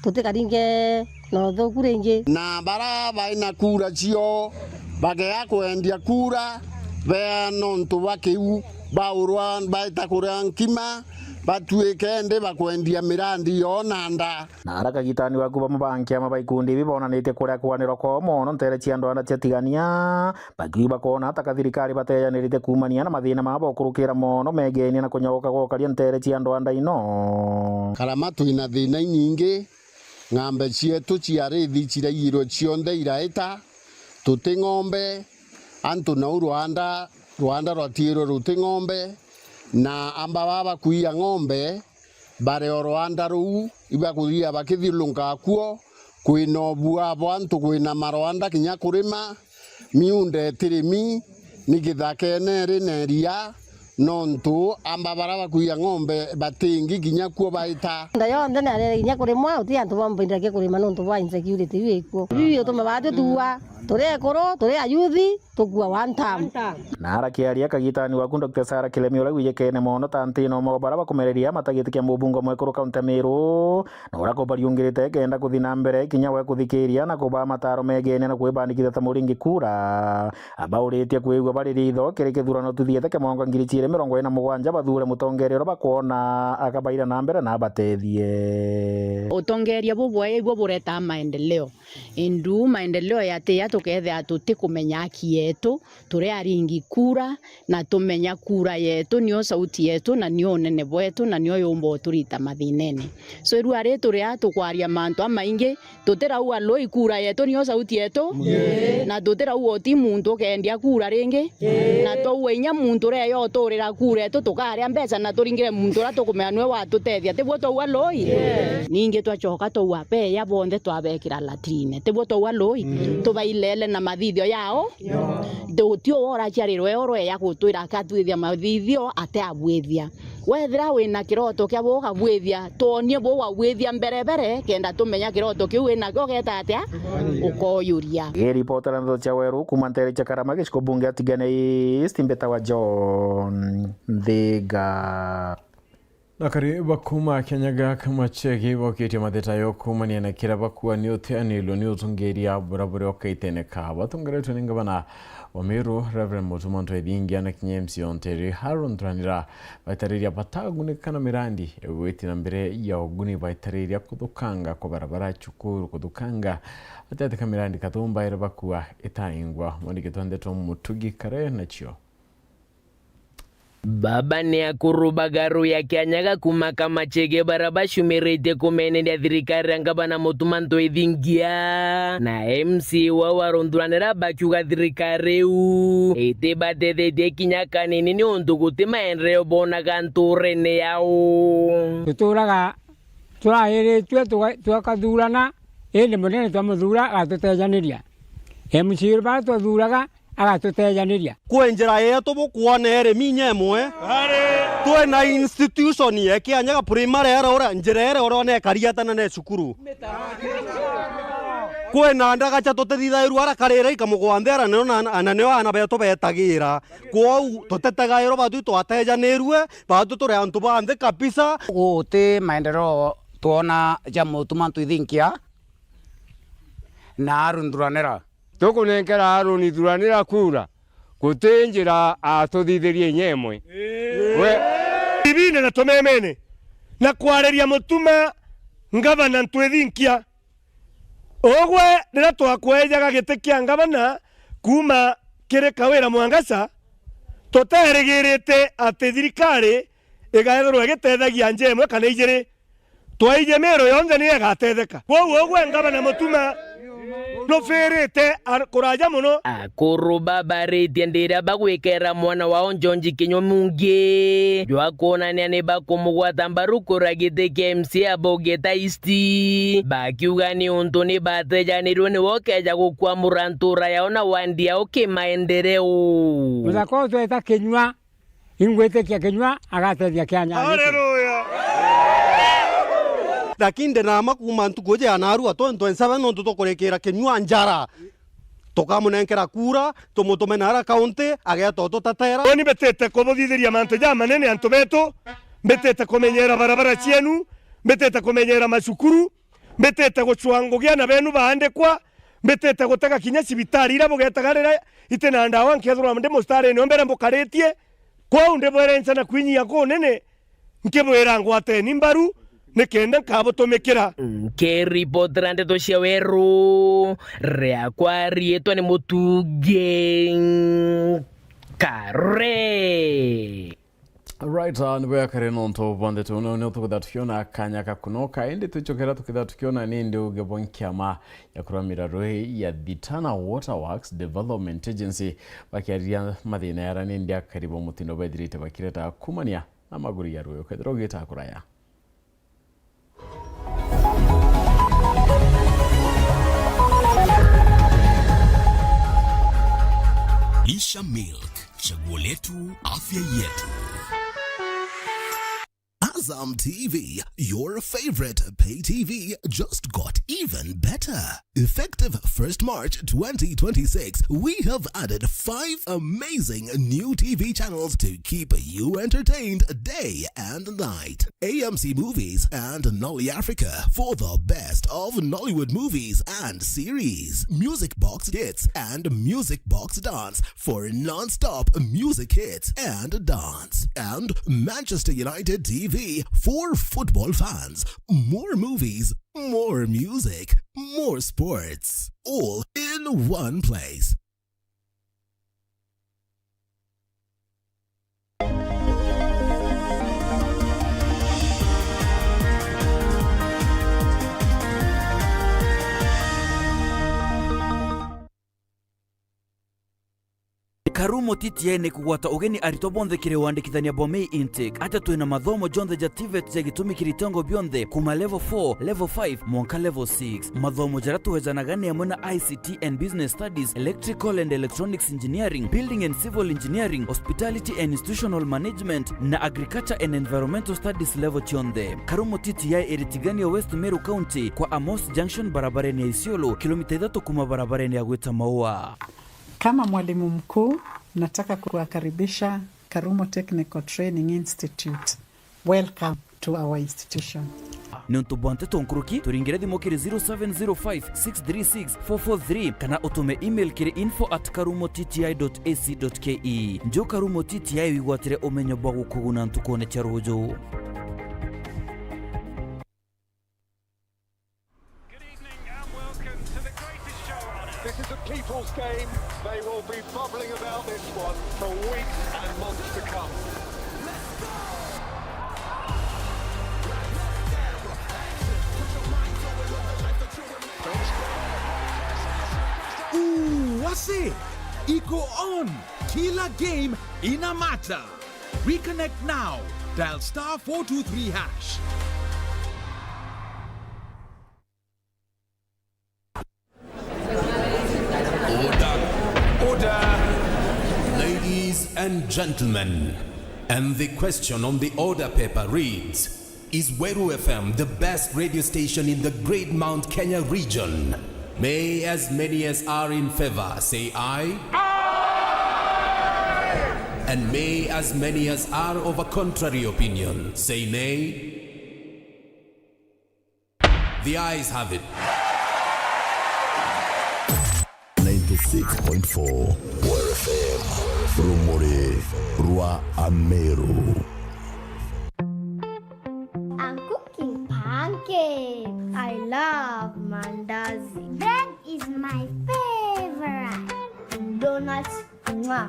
tutikaringe na uthuku ringi. Na baria bai na kura cio bagea kwendia kura, bea nontu bwa kiu, baurwa baita kuria nkima, batuike ndi bakwendia mirandi yo na nda. Na ara kagitani waku bamwe ba nkiama ba ikundi ibi bonanitie kuria kwanirwa kwao mono nteere cia andu ana cia Tigania, bakiuga bakoona ata ka thirikari bateejanirite kuumania na mathiina maa bokurukira mono megeenie na kunyogoka gwa ukaria nteere cia andu a ndaino. Karama twina thiina inyingi, ng'ambe cietu cia riithi ciraiyirwe cionthe iraita, tuti ng'ombe, antu nau rwanda, rwanda rwatiirwe ruti ng'ombe, na amba baa bakuia ng'ombe, bare o rwanda ruu, ibakuthia bakithiurunkaa kuo, kwina ubua bwa antu kwina marwanda kinya kurima, miunda itirimi, ni githakene iri na iria, nontu amba bara bakuia ng'ombe batingi kinya kuo baita. Nda yonthe ni arere kinya kurimwa, uti antu bombindiragia kurima nontu bwa insecurity iu ikuo. Biu ituma baatwi tuua, turi ekuru, turi ayuthi, tukua one time. Na arakiaria kagitani waku, Doctor Sarah Kilemi, uria wijikene mono ta nti na umo bara bakumereria matagitikia mubunge mwekuru kaunti ya Meru, na uria kubariungirite kenda kuthi na mbere kinya we kuthikiria na kubaa mataro megeene na kwibandikithia ta muringi kura. Abauritie kwigua bari ritho kiri kithurano tuthiete kia mwaka ngiri ciiri mirongo iri na mugwanja bathure mutongeria uria bakwona akabaira na mbere na abatethie. Utongeria bubwega ibuo buretaa maendeleo. Indu maendeleo yatiya tukethira tutikumenya haki yetu, turi aringi kura, na tumenya kura yetu niyo sauti yetu, na niyo unene bwetu, na niyo yumba uturita mathinene. So, irua ri turi aa tukwaria mantu amaingi, tutirauga Lui kura yetu niyo sauti yetu, na tutirauga uti muntu ukeendia kura ringi, na twauga inya muntu uria yoturira kura yetu tukaria mbeca na turingire muntu uria tukumenya niwe watutethia. Tiguo twauga Lui? Ningi twacoka twauga beya bonthe twabekira latrine. Tiguo twauga Lui? Tubailele na mathithio yao. Ndu ti uwora ciari rweo rweya gutwira akatwithia mathithio ate abwithia. Wethira wina kiroto kia buu ukabwithia, twonie buu wabwithia mbere mbere, kenda tumenya kiroto kiu winakio geeta atia, ukoyuria. Ngiripotera ndeto cia Weru kuuma nteere cia Karama, gicigo bunge ya Tigania East, mbitawa John Nthiga. Na kari bakuma Kianyaga Kamachegi bokitie mathita yo kumania na kira bakua ni uteanirwe ni utungiria bura buria ukaitene ka batongeretwe ni ngavana wa Meru, Reverend Mutuma Ntwethingia, na kinya M C Onteri Haron Turanira baitariria batagunika na mirandi igwiti na mbere ya uguni, baitariria kuthukanga kwa barabara, cukuru, kuthukanga ateatika mirandi kathumba ere bakua itaingwa. Mwandiki twa ndeto Mutugi Kare nacio. Baba ni akuru bagaru ya Kianyaga kuma Kamachege bara bacumiritie kumeneria thirikari ya ngavana Mutuma Ntwethingia na M C wao arunduranira bakiuga thirikari iu itibatethetie kinya kanini niuntu guti maendeleo bonaga nturene yao. Tuturaga turairitue tuga-, tukathurana, indi munene twamuthura agatutejaniria. M C bara twathuraga agatutejaniria. Kwi njira yetu bukwona iri minya imwe. Twina institution ya Kianyaga primary ere uria njira ere uria onekari atana ne cukuru. Kwina ndagacha tutithithairua ara karira ikamugwanthe ara nio na, na nio ana betu betagira. Kwou tutetegairwa batwi twatejanirue, batwi turi antu ba nthi kabisa. Guti maendeleo twona ja Mutuma Ntwethingia na Harun Thuranira. Tukunenkera Harun Thuranira kura, guti njira atuthithirie inya imwe. We- Bibine na tumemene na kwariria Mutuma ngavana Ntwethingia. Ugwe riria twakwejaga giti kia ngavana kuuma kiri Kawira Mwangaza, tuterigirite ati thirikari igaethirwa igitethagia nja imwe kana ijiri. Twaiji Meru yonthe niyo igatetheka. Kwou ugwe ngavana Mutuma nufirite ar-, kuraja mono. Akuru babaritie ndiria bagwikera mwana wao Njonji kinyumungi jwa kwonania ni bakumugwata mbaru kura giti kia M C a Bogeta East, bakiuga ni untu ni batejanirwe ni wokeja gukwamura ntura yao na wandi yao kimaendeleo. Muthaka uyu tweta Kinyua, ingwitikia Kinyua agatethia Kianyaga. Haleluya! Lakini ndinama kuuma ntuku iji ya narua twenty twenty-seven nontu tukurikira Kinyua njara. Tukamunenkera kura, tumutume nara kaunti, ageeta ututetera. Uni mbitite kubuthithiria mantu jamanene antu betu, mbitite kumenyera barabara cienu, mbitite kumenyera macukuru, mbitite gucua ngugi ana benu baandikwa, mbitite gutega kinya cibitari iria bugetaga riria iti na ndawa, nkethirwa ndi mustarine o mbere mbukaritie. Kwou ndibwerenca na kwinyia kunene, nkibwira ngwateni mbaru, nikenda nkabutumikira. Nkiripotera ndeto cia weru, riakwa riitwa ni Mutugi Kare. Right, uh, nibo yakare nontu bwa ndeto ino, nio tukithira tukiona kanya ka kunoka, indi twicokera tukithira tukiona ni ndi uge bwa nkiama ya kuramira rui ya Thitana Waterworks Development Agency bakiariria mathina yara ni ndi akari bo mutindo bethirite bakireta kumania na maguru ya rui ukethira ugita kuraya. Lisha Milk, chaguo letu, afya yetu. Azam T V, your favorite pay T V, just got even better. Effective first March twenty twenty-six, we have added five amazing new T V channels to keep you entertained day and night. A M C Movies and Nolly Africa for the best of Nollywood movies and series. Music Box Hits and Music Box Dance for non-stop music hits and dance. And Manchester United T V for football fans. More movies, more music, more sports, all in one place. Karumo T T I ni kugwata ugeni aritwa bonthe kiri wandikithania bwa May Intake. Atia twina mathomo jonthe ja TVET ja gitumi kiri itengo bionthe, kuma level four, level five, mwanka level six. Mathomo jaria tuwejanaga ni amwe na I C T and Business Studies, Electrical and Electronics Engineering, Building and Civil Engineering, Hospitality and Institutional Management, na Agriculture and Environmental Studies level cionthe. Karumo T T I iri Tigania, West Meru County, kwa Amos Junction, barabarene ya Isiolo, kilomita ithatu kuma barabarene ya gwita Maua. Kama mwalimu mkuu, nataka kuwakaribisha Karumo Technical Training Institute. Welcome. to our institution. Niuntu bwa nteto nkuruki, turingire thimu kiri zero seven zero five six three six four four three kana utume email kiri info at karumo T T I dot A C dot K E. Nju Karumo T T I wigwatire umenyo bwa gukuguna ntukune cia ruju. Good evening and welcome to the greatest show on earth. This is a people's game. They will be bubbling about this one for weeks and months to come. Ooh, wase! Iko on! Kila game ina matter! Reconnect now. Dial star four two three hash. Order. Order. Ladies and gentlemen, and the question on the order paper reads, is Weru F M the best radio station in the Great Mount Kenya region? May as many as are in favor say aye. And may as many as are of a contrary opinion say nay. The ayes have it. Ninety-six point four Weru F M, rumuri rwa Ameru. I'm cooking pancakes. I love mandazi. Bread is my favorite. Donuts, mwah.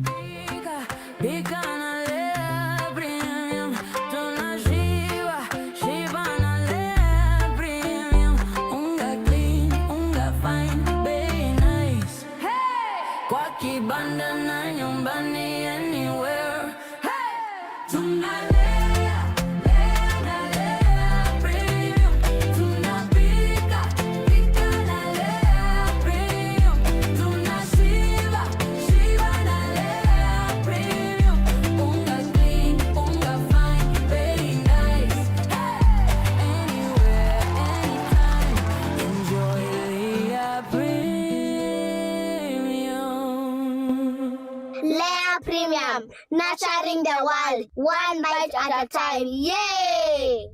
Pika, pika na Lea Premium. Tunashiba, shiba na Lea Premium. Unga clean, unga fine, bei nice. Hey! Kwa kibanda na nyumbani, anywhere. Hey! Tunalea, lea na Lea Premium. Tunapika, pika na Lea Premium. Tunashiba, shiba na Lea Premium. Unga clean, unga fine, very nice. Hey! Anywhere, anytime, enjoy Lea Premium. Lea Premium, nurturing the world, one bite at a time. Yay!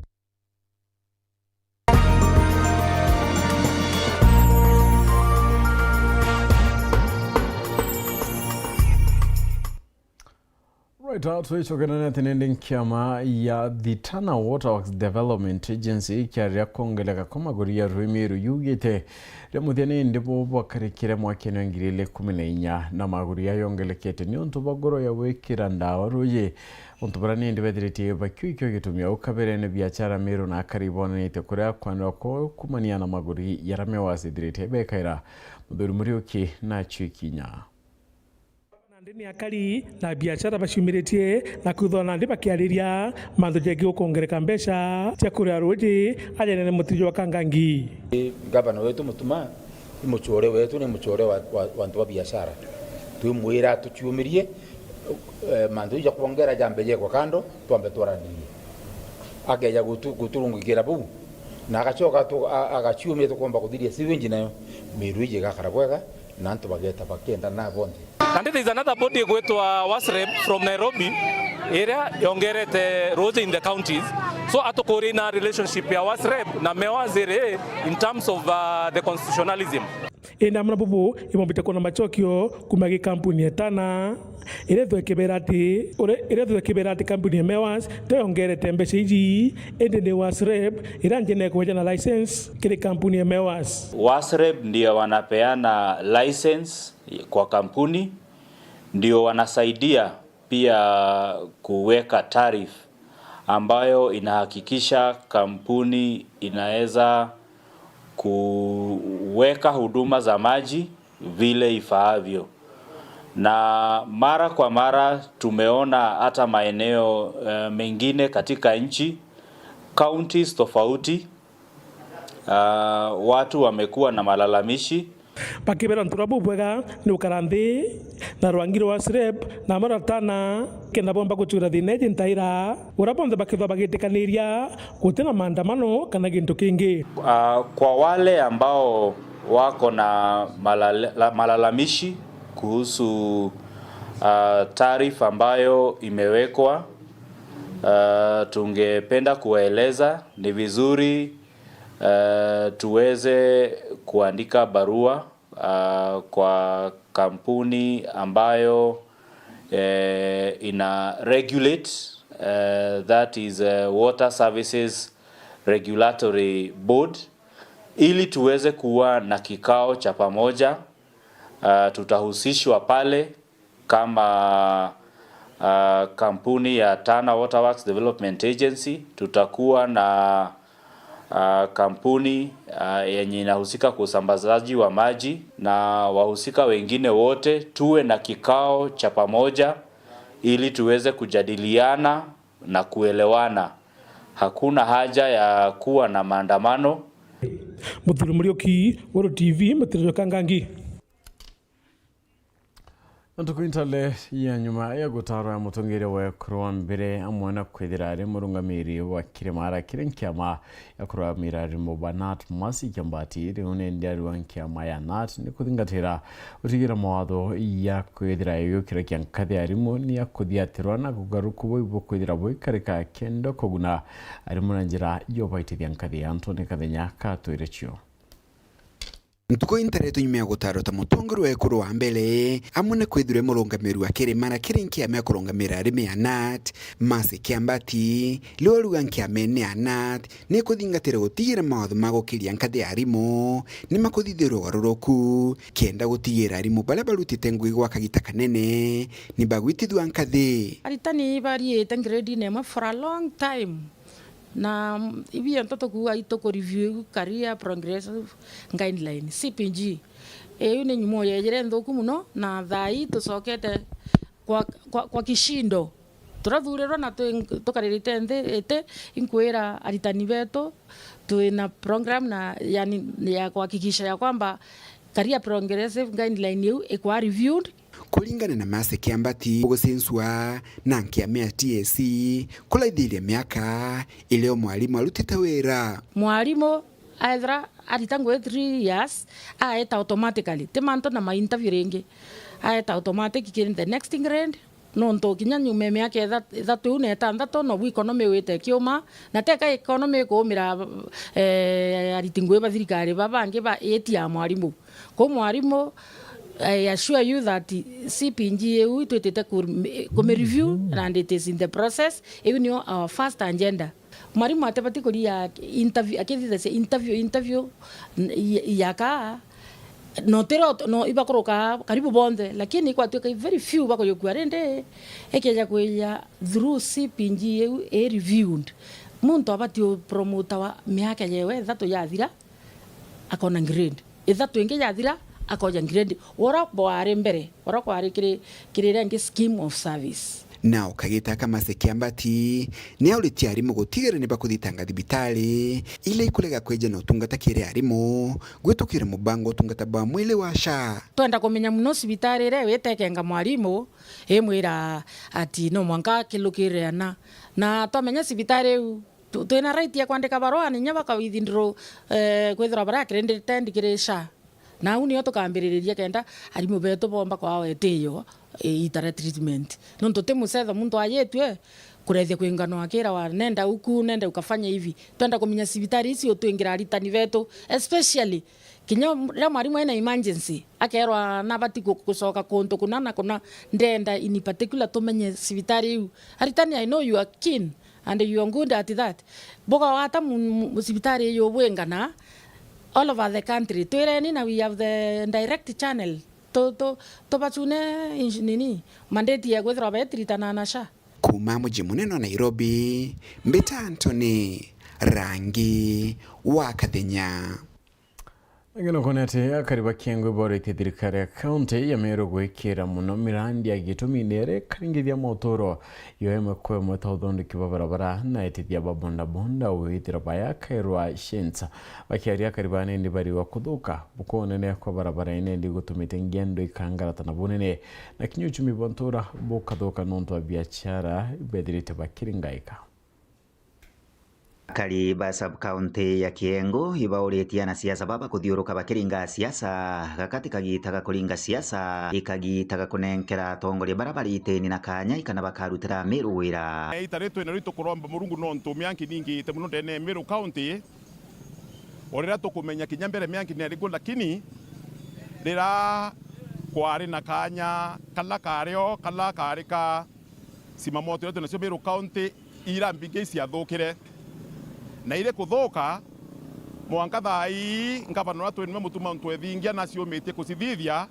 Right, ah, twicokeranite nindi nkiama ya the Tana Waterworks Development Agency ikiarira kwongereka kwa maguri ya rui Meru yugite ria muthia nindi bo bwakarikire mwakene wa ngiri igiri ikumi na inya, na maguri ya yongerekete niuntu bwa ngoro ya gwikira ndawa ruuji. Untu buria nindi bethiritie bakiukia gitumi au kabere ni biachara Meru na akari bonanitie kuria kwanirwa kwao kumania na maguri yaria Mewas ithiritie bekaira. Muthuri Muriuki na acio ikinya. Nandi ni akari na biachara baciumiritie na kwithwa nandi bakiariria mantu jengi gukongereka mbeca cia kuria ruuji aja inene mutiji wa Kangangi. Gavana wetu Mutuma ni mucore wetu, ni mucore wa, wa, wa antu ba biashara. Twimwira atuciumirie, eh, mantu ja kwongera jambe jekwa kando, twambe twaranirie. Akeja gutu-, guturungikira buu, na agacoka tu-, a-, agaciumia tukomba kuthiria sewage nayo, miru iji igakara bwega, na antu bageta bakenda na bonthe. Nandi there is another body igwitwa Wasreb from Nairobi, iria yongerete ruuji in the counties. So atukuria na relationship ya Wasreb na Mewas iri in terms of, uh, the constitutionalism. Indi amwe na bubu, ibombite kwona macokio kuuma gi kampuni ya Tana, iria ithwe ikibera ati, ure-, iria ithwe ikibera ati kampuni ya Mewas tiyongerete mbeca iji, indi ni Wasreb iria njene kueja na license kiri kampuni ya Mewas. Wasreb ndio wanapeana license kwa kampuni, ndio wanasaidia pia kuweka tariff ambayo inahakikisha kampuni inaweza kuweka huduma za maji vile ifaavyo. Na mara kwa mara tumeona hata maeneo, eh, mengine katika nchi, counties tofauti, ah, watu wamekuwa na malalamishi. Bakibera ntura bubwega ni gukara nthi na rwangi rwa Wasreb na amwe na Tana, kenda bomba gucwira thina iji ntaira, uria bonthe bakithwa bagitikaniria guti na maandamano kana gintu kingi. Ah, kwa wale ambao wako na malale-, la-, malalamishi kuhusu, ah, tariff ambayo imewekwa, Uh, tungependa kuwaeleza ni vizuri, uh, tuweze kuandika barua, uh, kwa kampuni ambayo, eh, ina regulate, eh, that is, eh, Water Services Regulatory Board, ili tuweze kuwa na kikao cha pamoja. Uh, tutahusishwa pale kama, uh, kampuni ya Tana Waterworks Development Agency. Tutakuwa na, uh, kampuni, uh, yenye inahusika kwa usambazaji wa maji na wahusika wengine wote, tuwe na kikao cha pamoja ili tuweze kujadiliana na kuelewana. Hakuna haja ya kuwa na maandamano. Muthuri Muriuki, Weru T V, Mutiriro Kangangi. Ntuku intale ya nyuma ya gutarwa ya mutongeria wa ekuru wa mbere amwe na kwithira ari murungamiri wa kirima ara kiri nkiama ya kurugamira arimu ba nat Mercy Kiambati, riu ni ndiari wa nkiama ya nat ni kuthingatira gutigira mawatho ya kwithira yukiragia nkathi ya arimu ni ya kuthiatirwa na kugaruku bui bukwithira buikarika kenda kuguna arimu na njira yobaitithia nkathi ya antu ni kathenya katwire cio. Ntuku intaretwe nyuma ya gutarwa ta mutongeria wa ekuru wa mbere, amwe na kwithirwa murungamiri wa kirima na kiri nkiama ya kurungamira arimi ya nat, Mercy Kiambati, riu ariuga nkiamene ya nat ni kuthingatira gutigira mawatho ma gukiria nkathi ya arimu ni makuthithirwa ugaruruku, kenda gutigira arimu baria barutite ngugi gwa kagita kanene ni bagwitithua nkathi. Aritani bariite ngredine imwe for a long time. Na, mm, ibio nto tukuuga itu ku review career progressive guideline, C P G. Iu ni nyumo yejire nthuku mono, na thaa ii tucokete kwa, kwa, kwa kishindo. Turathurirwa na twi-, tukaririte nthi iti, inkwira aritani betu, twina program na, yani, ya kuhakikisha ya kwamba career progressive guideline iu ikwa reviewed. Kuringana na Mercy Kiambati, gucincua na nkiama ya T S C kuraithiria miaka iria o mwarimu arutite wira. Mwarimu aethira arita ngugi three years, aeta automatically. Ti mantu na ma interview ringi. Aeta automatic kiri the next grade. Nontu kinya nyuma ya miaka itha-, ithatu iu na itantatu, nobu economy wite kiuma, na teka economy ikuumira, eh, ariti ngugi ba thirikari ba bangi ba iti ya mwarimu. Kou mwarimu, I assure you that C P G iu itwitite ku-, kumireview and it is in the process. Iu nio our first agenda. Mwarimu atibati kuria interview, akithithagia interview, interview, n-, i-, yaka, no tiro, no ibakuruka karibu bonthe, lakini ikwatuika very few bakuyukua rindi, ikeja kwija through C P G iu i reviewed. Muntu abati upromotawa miaka yewe ithatu yathira, akona grade. Ithatu ingi yathira, akoja grade. Ura bwari mbere, ura kwari kiri, kiri iria ingi scheme of service. Na ukagita ka Mercy Kiambati, ni auritie arimu gutigira ni bakuthitanga thibitari, ila ikurega kweja na utungata kiri arimu, gwitukira mubango utungata bwa mwili wa sha. Twenda kumenya muno cibitari iria witekenga mwarimu, imwira ati no mwanka akilukirire ana. Na twamenya cibitari iu, Tu-, twina right ya kwandika barua, na inya baka withdraw, eh, kwithirwa baria kirindite ndikiri sha. Na au nio tukambiririria kenda arimu betu bomba kwawa itiyo, eh, itara treatment. Nontu ti mucetho muntu ayitue kurethia kwingano akirawa, "Nenda huku, nenda ukafanya hivi." Twenda kumenya cibitari ici utwingira aritani betu, especially kinya riria mwarimu ena emergency, akerwa nabati gu-, gucoka kuntu kuna na kuna, ndenda in particular tumenye cibitari iu. Aritani, I know you are keen. And you are good at that. Bugawata mu-, mu-, cibitari iyu bwingana all over the country. Twireni na we have the direct channel. Tu-, tu-, tubacune inj-, nini, mandate ya kwithirwa betritana na sha. Kuuma muji munene wa Nairobi, mbita Anthony Rangi wa Kathenya. Ingi nukwona ati akari ba Kiengui boritie thirikari ya kaunti ya Meru gwikira mono mirandi ya gitumi ni iria ikaringithia moturo yo imwe kwa imwe ta uthondeki bwa barabara na etithia ba bondabonda withira bayakairwa shinsa. Bakiaria akari ba nindi bariwa kuthuka bukunene kwa barabara inendi gutumite ngendo ikangarata na bunene, na kinya uchumi bwa ntura bukathuka nontu wa biachara bethirite bakiringaika. Akari ba sub-county ya Kiengu ibauritie anasiasa baba kuthiuruka bakiringa siasa, gakati kagita ga kuringa siasa, ikagita ga kunenkera atongoria bara baritini na kanya ikana bakarutira Meru wira. Ita ri twina ri tukuromba Murungu nontu mianki ningiite mono ndene ya Meru County, o riria tukumenya kinya mbere mianki ni ariku, lakini riria kwari na kanya kala kario kala kari ka simamoto iria twinacio Meru County, ira mbingi iciathukire na iri kuthuka. Mwanka thaa ii ngavana uria twinwe Mutuma Ntwethingia naciumitie kucithithia,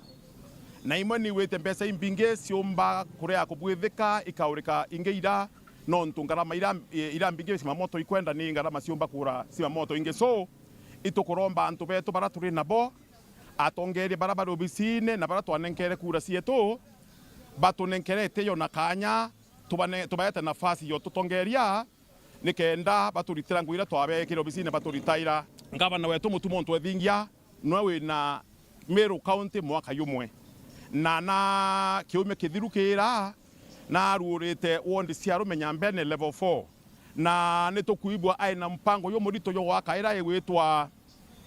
na imwe niwite mbeca imbingi ciumba kuria kubwithika ikaurika ingi ira, nontu ngarama ira, ira mbingi simamoto ikwenda ni ngarama ciumba kura simamoto ingi. So, itukuromba antu betu bara turi nabo, atongeria bara bari obisine na bara twanenkere kura cietu, batunenkere itio na kanya, tubane-, tubaete nafasi yo tutongeria, nikenda baturitira ngugi iria twabekire obisine baturitaira. Ngavana wetu Mutuma Ntwethingia nwe wina Meru County mwaka jumwe, na na kiumia kithiru kira naruurite ward cia Rumenya Mbene level four, na nitukwigua aina mpango jumurito jwa gwaka ira igwitwa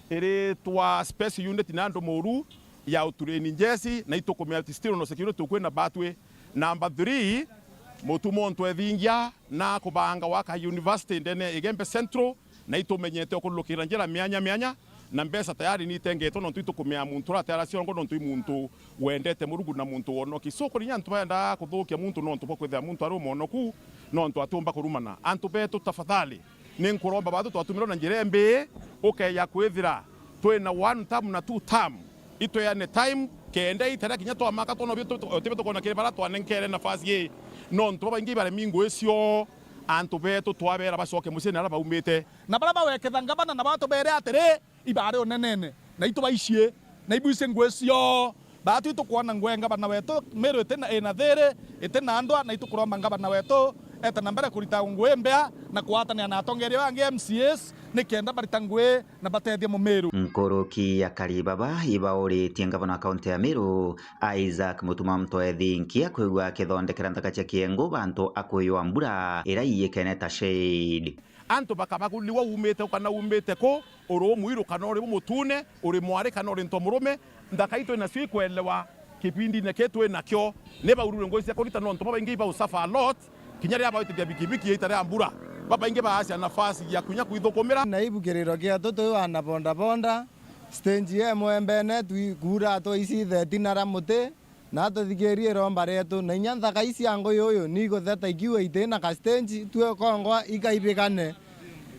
iritwa special unit na andu moru ya utureni njeci, na itukumea ati still no security tukwina batwi. Number three, Mutuma Ntwethingia na kubanga gwaka university ndene Igembe Central, na itumenyete ukurulukira njira mianya mianya, na mbeca tayari ni itengetwe, nontu itukumea muntu uratera ciongo, nontu i muntu wendete Murungu na muntu wonoki. So, kuri antu baendaa kuthukia muntu nontu bwa kwithira muntu ari umwonoku, nontu atiumba kurumana. Antu betu, tafadhali, ni nkuromba batwi twatumirwa na njira imbi, ukeya kwithira twina one term na two term. Itweane time, kenda itaria kinya twamaka twona bio tu-, tu-, tibio tukona kiri bara twanenkere nafasi ii. Nontu babaingi ibaremi ngugi cio, antu betu twabera bacoke mucii na aria baumite. Na bara baweketha ngavana na batubere atiri, ibari unenene, na itubaicii, na ibuici ngugi cio. Batwi tukwona ngugi ngavana wetu, Meru iti na, ina thiri, iti na ndwa, na itukuromba ngavana wetu ete na mbere kurita ngugi mbea na kugwatanira na atongeria bangi M C As, nikenda barita ngugi na batethie Mumiru. Nkuruki ya Karibaba ibauritie ngavana wa kaunti ya Meru, Isaac Mutuma Mtwethinkia, kwigua akithondekera nthaka cia Kiengu bantu akwiywa mbura iria iyikene ta shade. Antu bakabagulirwa umite u kana umite ku, uri umwiru kana uri umutune, uri mwari kana uri ntomurume, nthaka itu inacio ikwelewa kibindine ki twi nakio. Ni baurure ngugi cia kurita nontu babaingi ibau suffer a lot, kinya riria baitithia bikibiki yaita ria mbura. Babaingi baacia nafasi ya kunya kwithukumira. Na ibukiriro kietu twi wana bodaboda, stage ya Mwembene twi-, kuura twaicitheti na ra muti, na tuthikirie iromba rietu, na inya nthaka ici cia ngugi uyu ni igutheta ikiuga iti na ka stage, twi kongwa ikaibikane.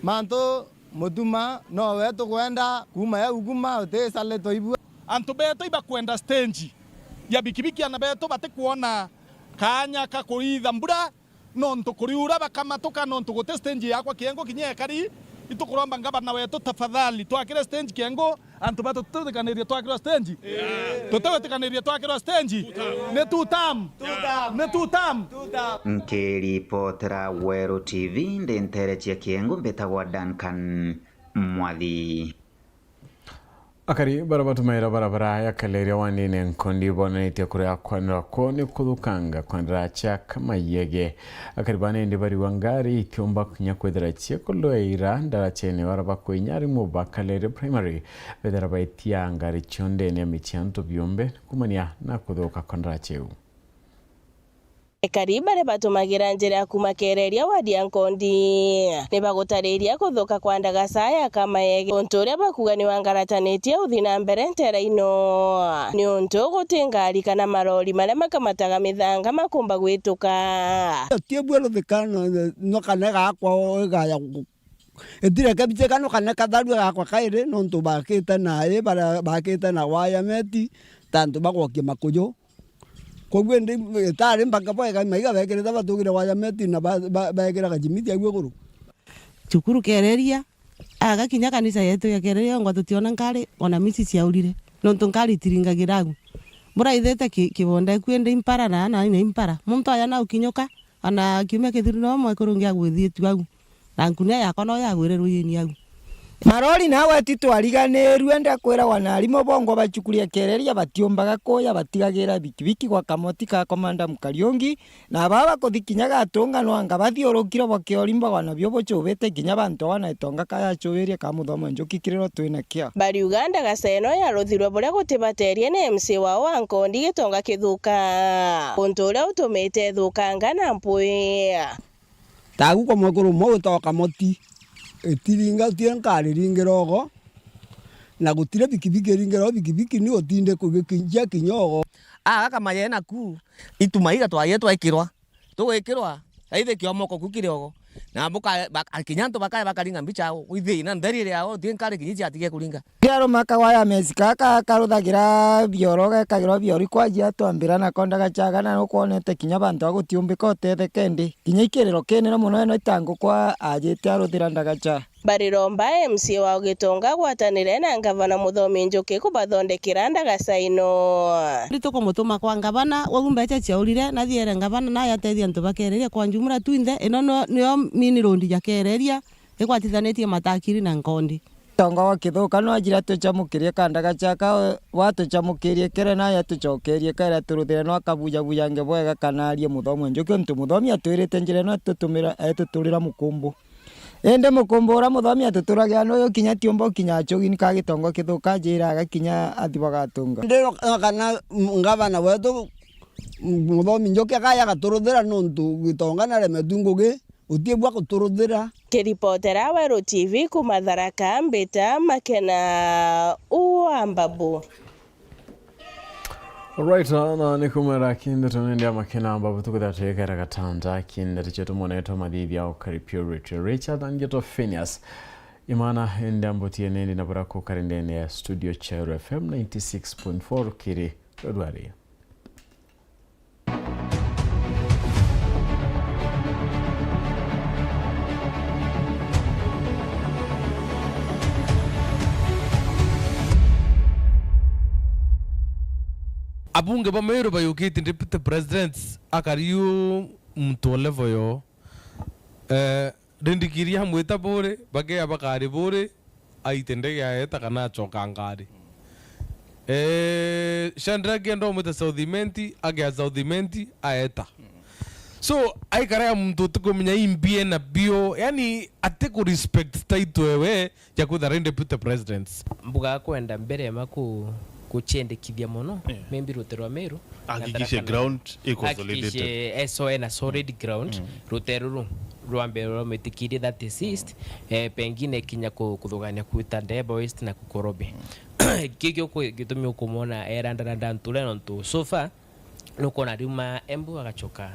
Mantu Mutuma nowe tukwenda, kuuma ya uguma uti sale twaibua. Antu betu ibakwenda stage ya bikibiki, ana betu batikwona kanya ka kuritha mbura, nontu kuriura bakamatuka, nontu guti stage yakwa Kiengu kinya ekari. Itukuromba ngavana wetu, tafadhali, twakire stage Kiengu, antu betu tutigwitikanirie twakirwa stage? Tutigwitikanirie twakirwa stage? Ni two term? Ni two term? Nkiripotera Weru T V, ndi ntere cia Kiengu, mbitagwa Duncan Mwathi. Akari bara batumaira barabara ya Kaleria wandine Nkondi bonanitie kuria kwanira kwao ni kuthukanga kwa ndaracha Kamayege. Akari bana indi bariwa ngari ikiumba kinya kwithira ciikulwira ndarachene bara bakwinya arimu ba Kaleria Primary, bethira baitia ngari cio ndene ya michii ya antu biumbe kumania na kuthuka kwa ndaracha iu. Ekari baria batumagira njira ya kuuma Kereria wadi ya Nkondi ni bagutariria kuthuka kwa ndagaca ya Kamayege, untu uria bakuuga ni wangaratanitie uthi na mbere ntera ino, niuntu guti ngari kana marori maria makamataga mithanga makumba gwituka. Ti bwe ruthika no, no kana gakwa igaya gu-, itire kebicika no kana katharua gakwa kairi, nontu bakite na i baria bakite na waya meti ta antu bagwokia makuju. Koguo indi itari mpaka bwega, maiga bekirite batugire waya meti na ba-, ba-, bekira gajimiti au iguru. Cukuru Kereria, agakinya kanisa yetu ya Kereria, yongwa tutiona nkari, ona misi ciaurire. Nontu nkari itiringagira au. Buraithite ki-, kibonda eku indi impara na ana ina impara. Muntu aya na ukinyuka, ona kiumia kithiru no mwekuru ungi agwithitu au. Na nkunia yakwa no yagwire ruyini au. Marori nawe ti twariganirue, ndakwira wanarimu bongwa bachukuria kereria batiumbaga kuya, batigagira bikibiki gwa kamoti ka Komanda Mukariungi, na baba bakuthi kinya gatunga nwanga bathiurukire bakiorimba wana bio buchubite kinya bantu wana itonga kaya achubirie ka Muthomi Njuki kiriro twina kio. Bariuga ndagasa ino ya ruthirwe buria gutibaterie ni M C A wao wa Nkondi Gitonga Kithuka, untu uria utumite ithukanga na mpui. Tagu kwa mwekuru umwe witagwa Kamoti, itiringa utie nkari ringira ogo, na gutire bikibiki iringira ogo, bikibiki ni utinde kugikinjia kinya ogo. Aga kamaye naku, ituma iga twaye twekirwa, tugwikirwa, aithe kiomoko ku kiri ogo. Na buka-, bak-, kinya antu bakaya bakaringa mbicha ao, ithe na ntheri iri ao, utie nkari kinya iciatige kuringa. Kiaruma kagwaya mesi gaka karuthagira bioro, gekagirwa bioro ikwajia twambira nako ndagacha aga, na nukwonete kinya bantu a gutiumbika utetheke ndi. Kinya ikiriro kinene mono eno itangukwa ajite aruthira ndagacha. Bariromba M C A wa Gitonga agwatanire na ngavana Muthomi Njuki kubathondekera ndagacha ino. Ndi tukumutuma kwa ngavana, wau mbecha ciaurire, nathiere ngavana, naye atethia antu bakereria kwa njumura twinthe, ino no-, niyo mini road ya kereria. Igwatithanitie Matakiri na Nkondi. Tonga wa Kithuka no ajira tuchamukirie ka ndagacha aka, watuchamukirie kere naye atuchokerie kere turuthire no akabujabujange bwega kana arie Muthomi Njuki, untu Muthomi atwirite njira ino atutumira, etuturira mukumbu. Indi mukumbu uria Muthomi atuturagia nuyu kinya tiumba ukinya achugi ni ka Gitonga Kithuka ajira agakinya athi bagatunga. Ndiro kana ngavana wetu Muthomi Njuki akaya agaturuthira nuntu Gitonga naremetwi ngugi. Uti bwa kuturuthira. Kiripotera Weru T V kuma Tharaka, mbita Makena wa Mbabu. Alright, na, na ni kumera kinde tunende ya Makena wa Mbabu tukutha twikara gatanda kinde tucho tumonetwa mathithia ukaripio Richard, Richard na ngeto Phineas. Imana ende ambutie nende na buraku karendene ya studio cha F M ninety six point four kiri Rwari. Abunge ba Meru bayukitie deputy presidents akari u muntu o level yo. Eh, Rindikiri amwita buri, bagea bakari buri, aite ndege aeta kana acoka ngari. Eh, Shadrack enda umwita South Imenti, agea South Imenti, aeta. So, aikara ya muntu utikumenya imbie na bio, yani, ati ku respect title ewe, ya kwithira ri deputy presidents. Mbuga kwenda mbere ma ku-, kuciendekithia mono, yeah, maybe rutere rwa Meru, na hakikishe Tharaka Nithi. Ground iko solid. Hakikishe, eh, so ena solid ground, mm, rutere ru rwambe rwamwitikirie that is east, mm, eh, pengine kinya ku-, kuthugania kwita Ndeba West na Kukorobe. Mm. Kikio ku-, gitumi ukumwona erandaranda nture nontu so far, nukwona ariuma Embu agacoka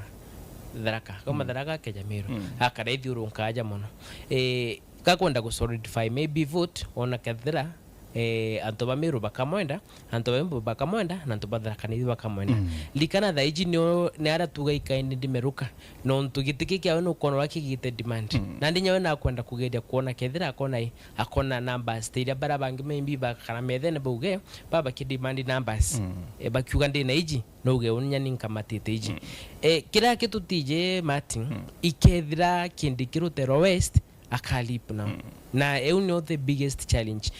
Tharaka. Kauma, mm, Tharaka akeja Meru. Mm. Akara ithiurunka aja mono. Eh, gakwenda gu solidify maybe vote, ona kethira, eh, antu ba Meru bakamwenda, antu ba Embu bakamwenda, na antu ba Tharaka Nithi bakamwenda. Mm. Likana thaa iji nio, ni aria tuga ikaini ndimeruka. Nontu giti ki kiawe nukwona uria kigite demand. Mm. Nandi nyawe nakwenda kugeria kwona kethira akona i, akona numbers ta iria baria bangi maybe bakara methene bauge, baba ki demand numbers. Mm. Eh, bakiuga ndina iji, nouge uni nyani nkamatite iji. Mm. Eh, kiria kitutije Martin, mm, ikethira kindi kiruterwa West, akalip now. Mm. Na eu nio the biggest challenge.